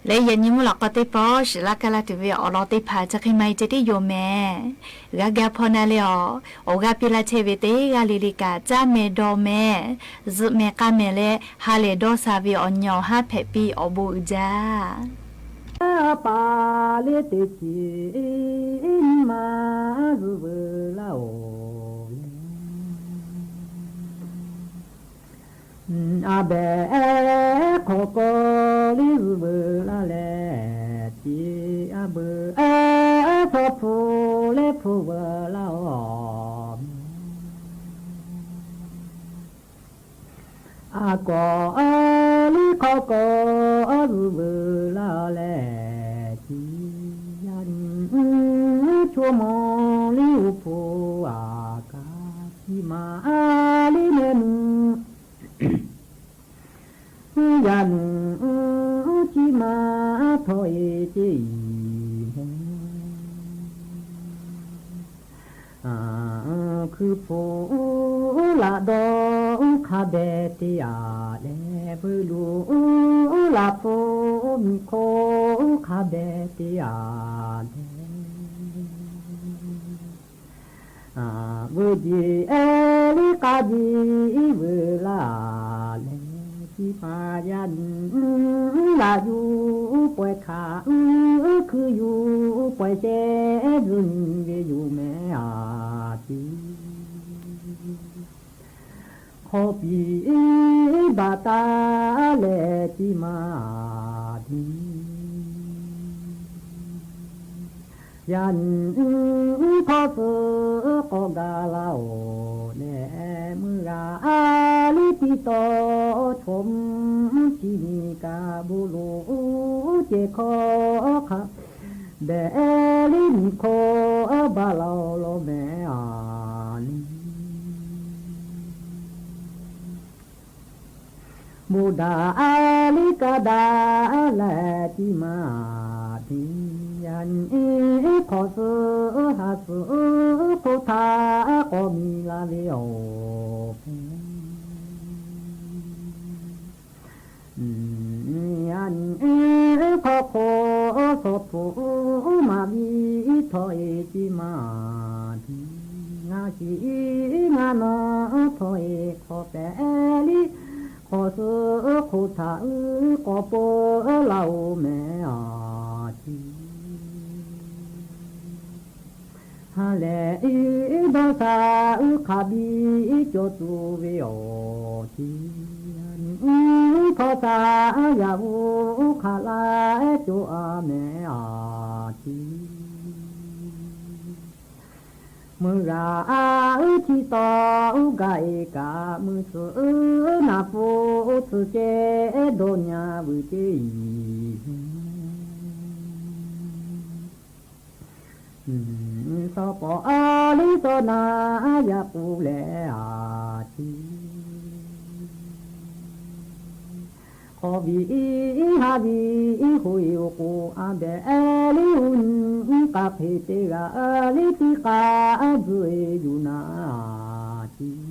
Leh yaꞈ nyi mvuhˇ laꞈ k'aw teˇ pawˆ shiˍ laˇ kaˇ laˇ tuˬ ve awˬ lawn teˇ hpaˍ chi hk'e maˇ heˆ ceh tiˉ yoˬ mehˍ. G'a ga hpawˇ na leh awˬ, awˬ g'aˇ piˇ laˇ chehˇ ve teˇ g'aˇ le le kaꞈ caˇ mehˍ dawˇ mehˍ, zuhꞈ mehˍ k'a mehˍ leh ha lehˬ dawˇ sha ve awˬ nyi awˬ haˉ hpehꞈ piˇ awˬ bon uiˍ jaˇ. A pa le te ce, nyi ma zuhꞈ veuˬ laˇ oˬ le. A behˬ hk'awꞈ k'aw le zuhꞈ veuˬ laˇ leh, tiꞈ a beuˬ shaw hpu leh hpu veuˬ laˇ oˬ. A kawꞈ le hk'awꞈ k'aw zuhꞈ veuˬ laˇ leh, tiꞈ yaꞈ nyi co mawˬ le oˬ hpu a kaꞈ, tiꞈ ma le mehˆ nu yaꞈ nyi tiꞈ ma htawˇ e ceˇ iˍ mehˍ. Hkui hpu laꞈ dawˇ hk'a behˍ te a leh, veuꞈ luˬ laꞈ hpu miˬ hk'oˆ hk'a behˍ te a leh, veuꞈ jeˬ le k'a jeˬ veuꞈ laˇ leh, tiꞈ ma yaꞈ nyi laꞈ yuˬ pawehˇ hkaꞈ uˉ hkui yuˬ pawehˇ shehˉ zuhꞈ nyi ve yoˬ mehˍ a tiꞈ. Hk'awꞈ piˍ baˬ taˍ leh tiꞈ ma tiꞈ yaꞈ nyi hk'awꞈ suhˍ k'awꞈ gaˬ laˇ oˬ leh, meuˇ g'a a le tiꞈ taw chaw mvuhˇ chi nyi kaꞈ bon lo ceh hkawˇ hk'a behˍ le miˬ hk'oˆ baˬ laˇ oˬ law mehˍ a le. Bon daꞈ a le kaˇ daꞈ leh tiꞈ ma tiꞈ yaꞈ nyi hk'awꞈ suhˍ ha suhˍ hk'oˆ htaꞈ k'awꞈ miˬ la ve awˬ hpehꞈ. Yaꞈ nyi hk'awꞈ hk'oˆ shaw hpu maˍ viˉ htawˇ e tiꞈ ma tiꞈ, ngaˬ shiˍ ngaˬ nawˬ htawˇ e hk'awꞈ pehˍ le, hk'awꞈ suhˍ hk'oˆ htaꞈ uˉ k'awꞈ peuˬ laˇ oˬ mehˍ a tiꞈ. Ha lehˬ iˉ dawˇ sha uˉ hk'a biˇ cawˬ tuˬ ve awˬ tiꞈ, hkawˇ sha yaꞈ g'uˇ hk'aˬ laˇ cawˬ a mehˍ a tiꞈ. Meuˇ g'a a uˉ chi taw uˉ gaˬ e kaꞈ, meuˇ suhˍ naˍ pfuhˇ tcuh ceh dawˇ nyi a vuiˬ ceˇ iˍ. Saw pawˍ a liˇ saw na yaꞈ k'oˆ leh a tiꞈ, k'awꞈ viꞈ iˉ ha viꞈ iˉ hoꞈ e oˬ k'o, a behˬ liˇ uˉ nyi iˉ k'a hk'e te g'a liˇ tiˉ k'a zuhꞈ e yuˬ na a tiꞈ.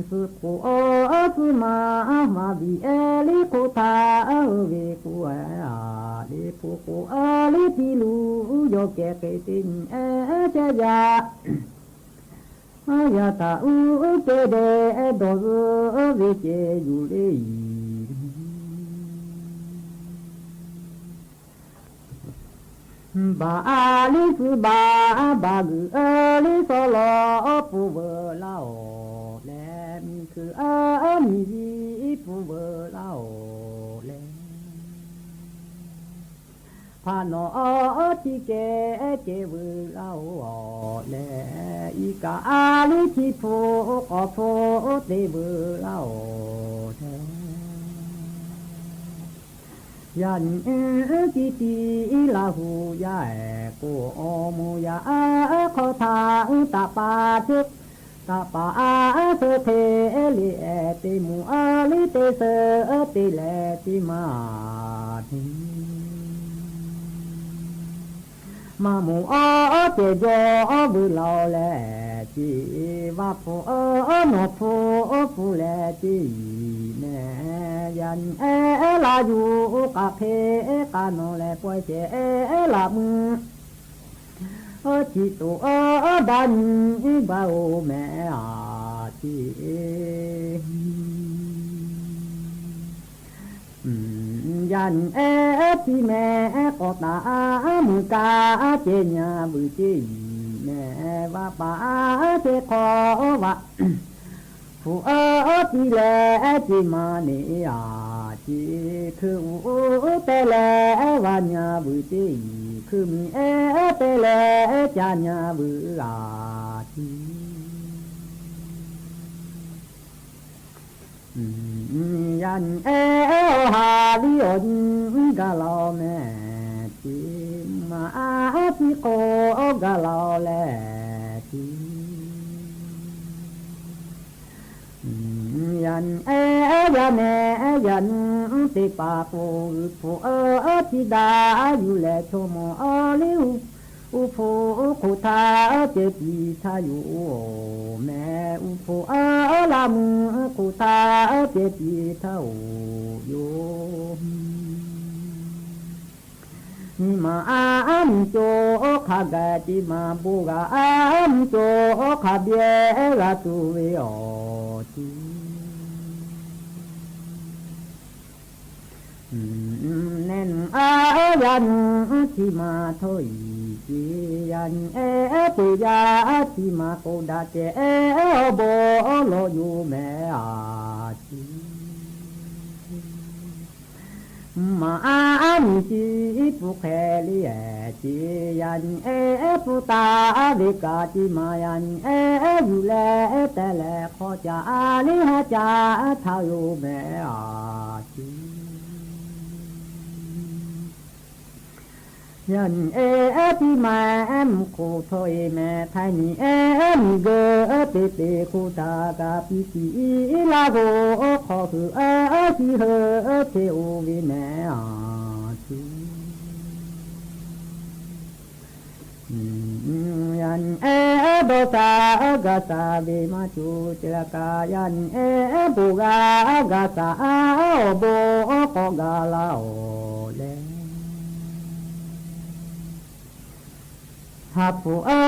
Suhˆ k'oˍ suhˆ ma maˍ viꞈ liˇ hk'oˆ htaꞈ ve k'o, a liˇ hpu k'o liˇ tiˉ luˬ yawˇ kehˬ hk'e te nyi chehˇ yaꞈ. Yaꞈ htaꞈ uˉ kehˬ dehꞈ dawˬ zuhꞈ ve ceh yuˬ le iˍ. Baˬ a liˇ suhˆ baˬ baˬ g'uiˬ a liˇ saw law pun veuꞈ laˇ oˬ leh, miˬ hkui a miˬ viˉ pun veuꞈ laˇ oˬ leh, hpaꞈ nawˬ a tiˇ kehˬ kehˬ veuꞈ laˇ oˬ leh, iˉ kaꞈ a liˇ chi hpu k'awꞈ hpu te veuꞈ laˇ oˬ leh, yaꞈ nyi tiˇ tiˉ Laˇ hu yaˇ ehˍ k'o, awˬ moˍ yaˇ hk'aw htaꞈ taꞈ pa chehˇ, taꞈ pa a suh hk'e le ehˍ te moˍ a liˇ te suh te leh tiˉ maˇ tiˉ maˇ moˍ awˬ cehˬ jaw veuꞈ laˇ oˬ leh, Tiˉ vaˇ hpu nawˬ hpu pfuhˇ leh tiˉ mehˍ, yaꞈ nyi ehˉ laˇ yuˬ k'aꞈ hk'e k'a nawˬ leh pawehˇ shehˍ ehˉ laꞈ meuˇ chi toꞈ daꞈ nyi baˬ oˬ mehˍ a tiˉ. Yaꞈ nyi ehˉ tiˉ mehˍ k'awꞈ taˍ mui kaˇ ceh nyi vuiˬ teˇ yiˍ mehˍ, vaˇ paˍ ceh hk'aw vaꞈ hpu tiˉ leh ceh maˍ neˇ a tiˉ. Hkui uˉ teh leh vaˇ nyi vuiˬ teˇ yiˍ, hkui miˬ ehˉ teh leh ca nyi vuiˬ a tiˉ. Yaꞈ nyi ehˉ awˬ ha liˇ awˬ nyi gaˬ la mehˍ tiˉ, maˍ a tiˉ k'o gaˬ la leh tiˉ. Yaꞈ nyi ehˉ yaˇ nehˬ yaꞈ nyi teˇ hpaˍ k'o, g'uiˬ hpu tiˉ daꞈ yuˬ leh chaw mawˬ a liˇ uˉ hpu oˉ hk'oꞈ htaˇ ceh tiˉ htaˇ yoˬ mehˍ. Uˉ hpu laˇ meuˇ oˉ hk'oꞈ htaˇ ceh tiˉ htaˇ oˬ yoˬ. Nyi ma a miˬ cawˬ hk'a gaˬ tiˉ maˍ, bon g'a a miˬ cawˬ hk'a biˇ g'a tuˬ ve awˬ tiˉ. Nehˬ nuˬ a yaˇ nuˬ tiˉ maˍ htawˇ iˍ tiˉ, yaꞈ nyi ehˉ peuˬ yaˇ tiˉ maˍ k'o daꞈ ceh ehˉ awˬ bon lawˬ yoˬ mehˍ a tiˉ. Maˍ a miˬ chi iˉ pun hk'e le ehˉ tiˉ, yaꞈ nyi ehˉ pun taˍ ve kaꞈ tiˉ maˍ, yaꞈ nyi ehˉ yuˬ leh teh leh hk'aw caꞈ a liˇ haˉ caꞈ htaˇ yoˬ mehˍ a tiˉ. Yaꞈ nyi ehˉ tiˉ maˍ mvuhˇ hk'oˆ htawˇ e mehˍ, htaiˍ nyi ehˉ miˬ geuˆ te te hk'oˆ htaꞈ kaꞈ piˇ tiꞈ laˇ g'awˇ hk'aw hui a shiˉ hui te oˬ ve mehˍ a tiˉ. Yaꞈ nyi ehˉ dawˇ shaˍ gaˬ shaˍ ve maˇ cawˬ ceh la kaꞈ, yaꞈ nyi ehˉ bon g'a gaˬ shaˍ awˬ bon k'awꞈ gaˬ la awˬ leh, ha hpu a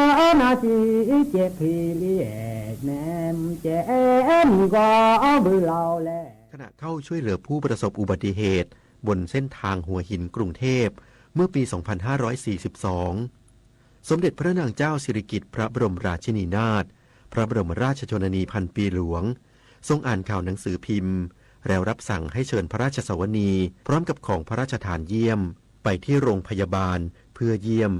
naˍ shiˍ ceh hk'e le ehˉ mehˍ, mvuhˇ ceh ehˉ miˬ g'awˇ veuˬ la oˬ leh. ขณะเข้าช่วยเหลือผู้ประสบอุบัติเหตุบนเส้นทางหัวหินกรุงเทพฯ เมื่อปี สองพันห้าร้อยสี่สิบสอง สมเด็จพระนางเจ้าสิริกิติ์พระบรมราชินีนาถ พระบรมราชชนนีพันปีหลวง ทรงอ่านข่าวหนังสือพิมพ์ แล้วรับสั่งให้เชิญพระราชสวนี พร้อมกับของพระราชทานเยี่ยม ไปที่โรงพยาบาลเพื่อเยี่ยม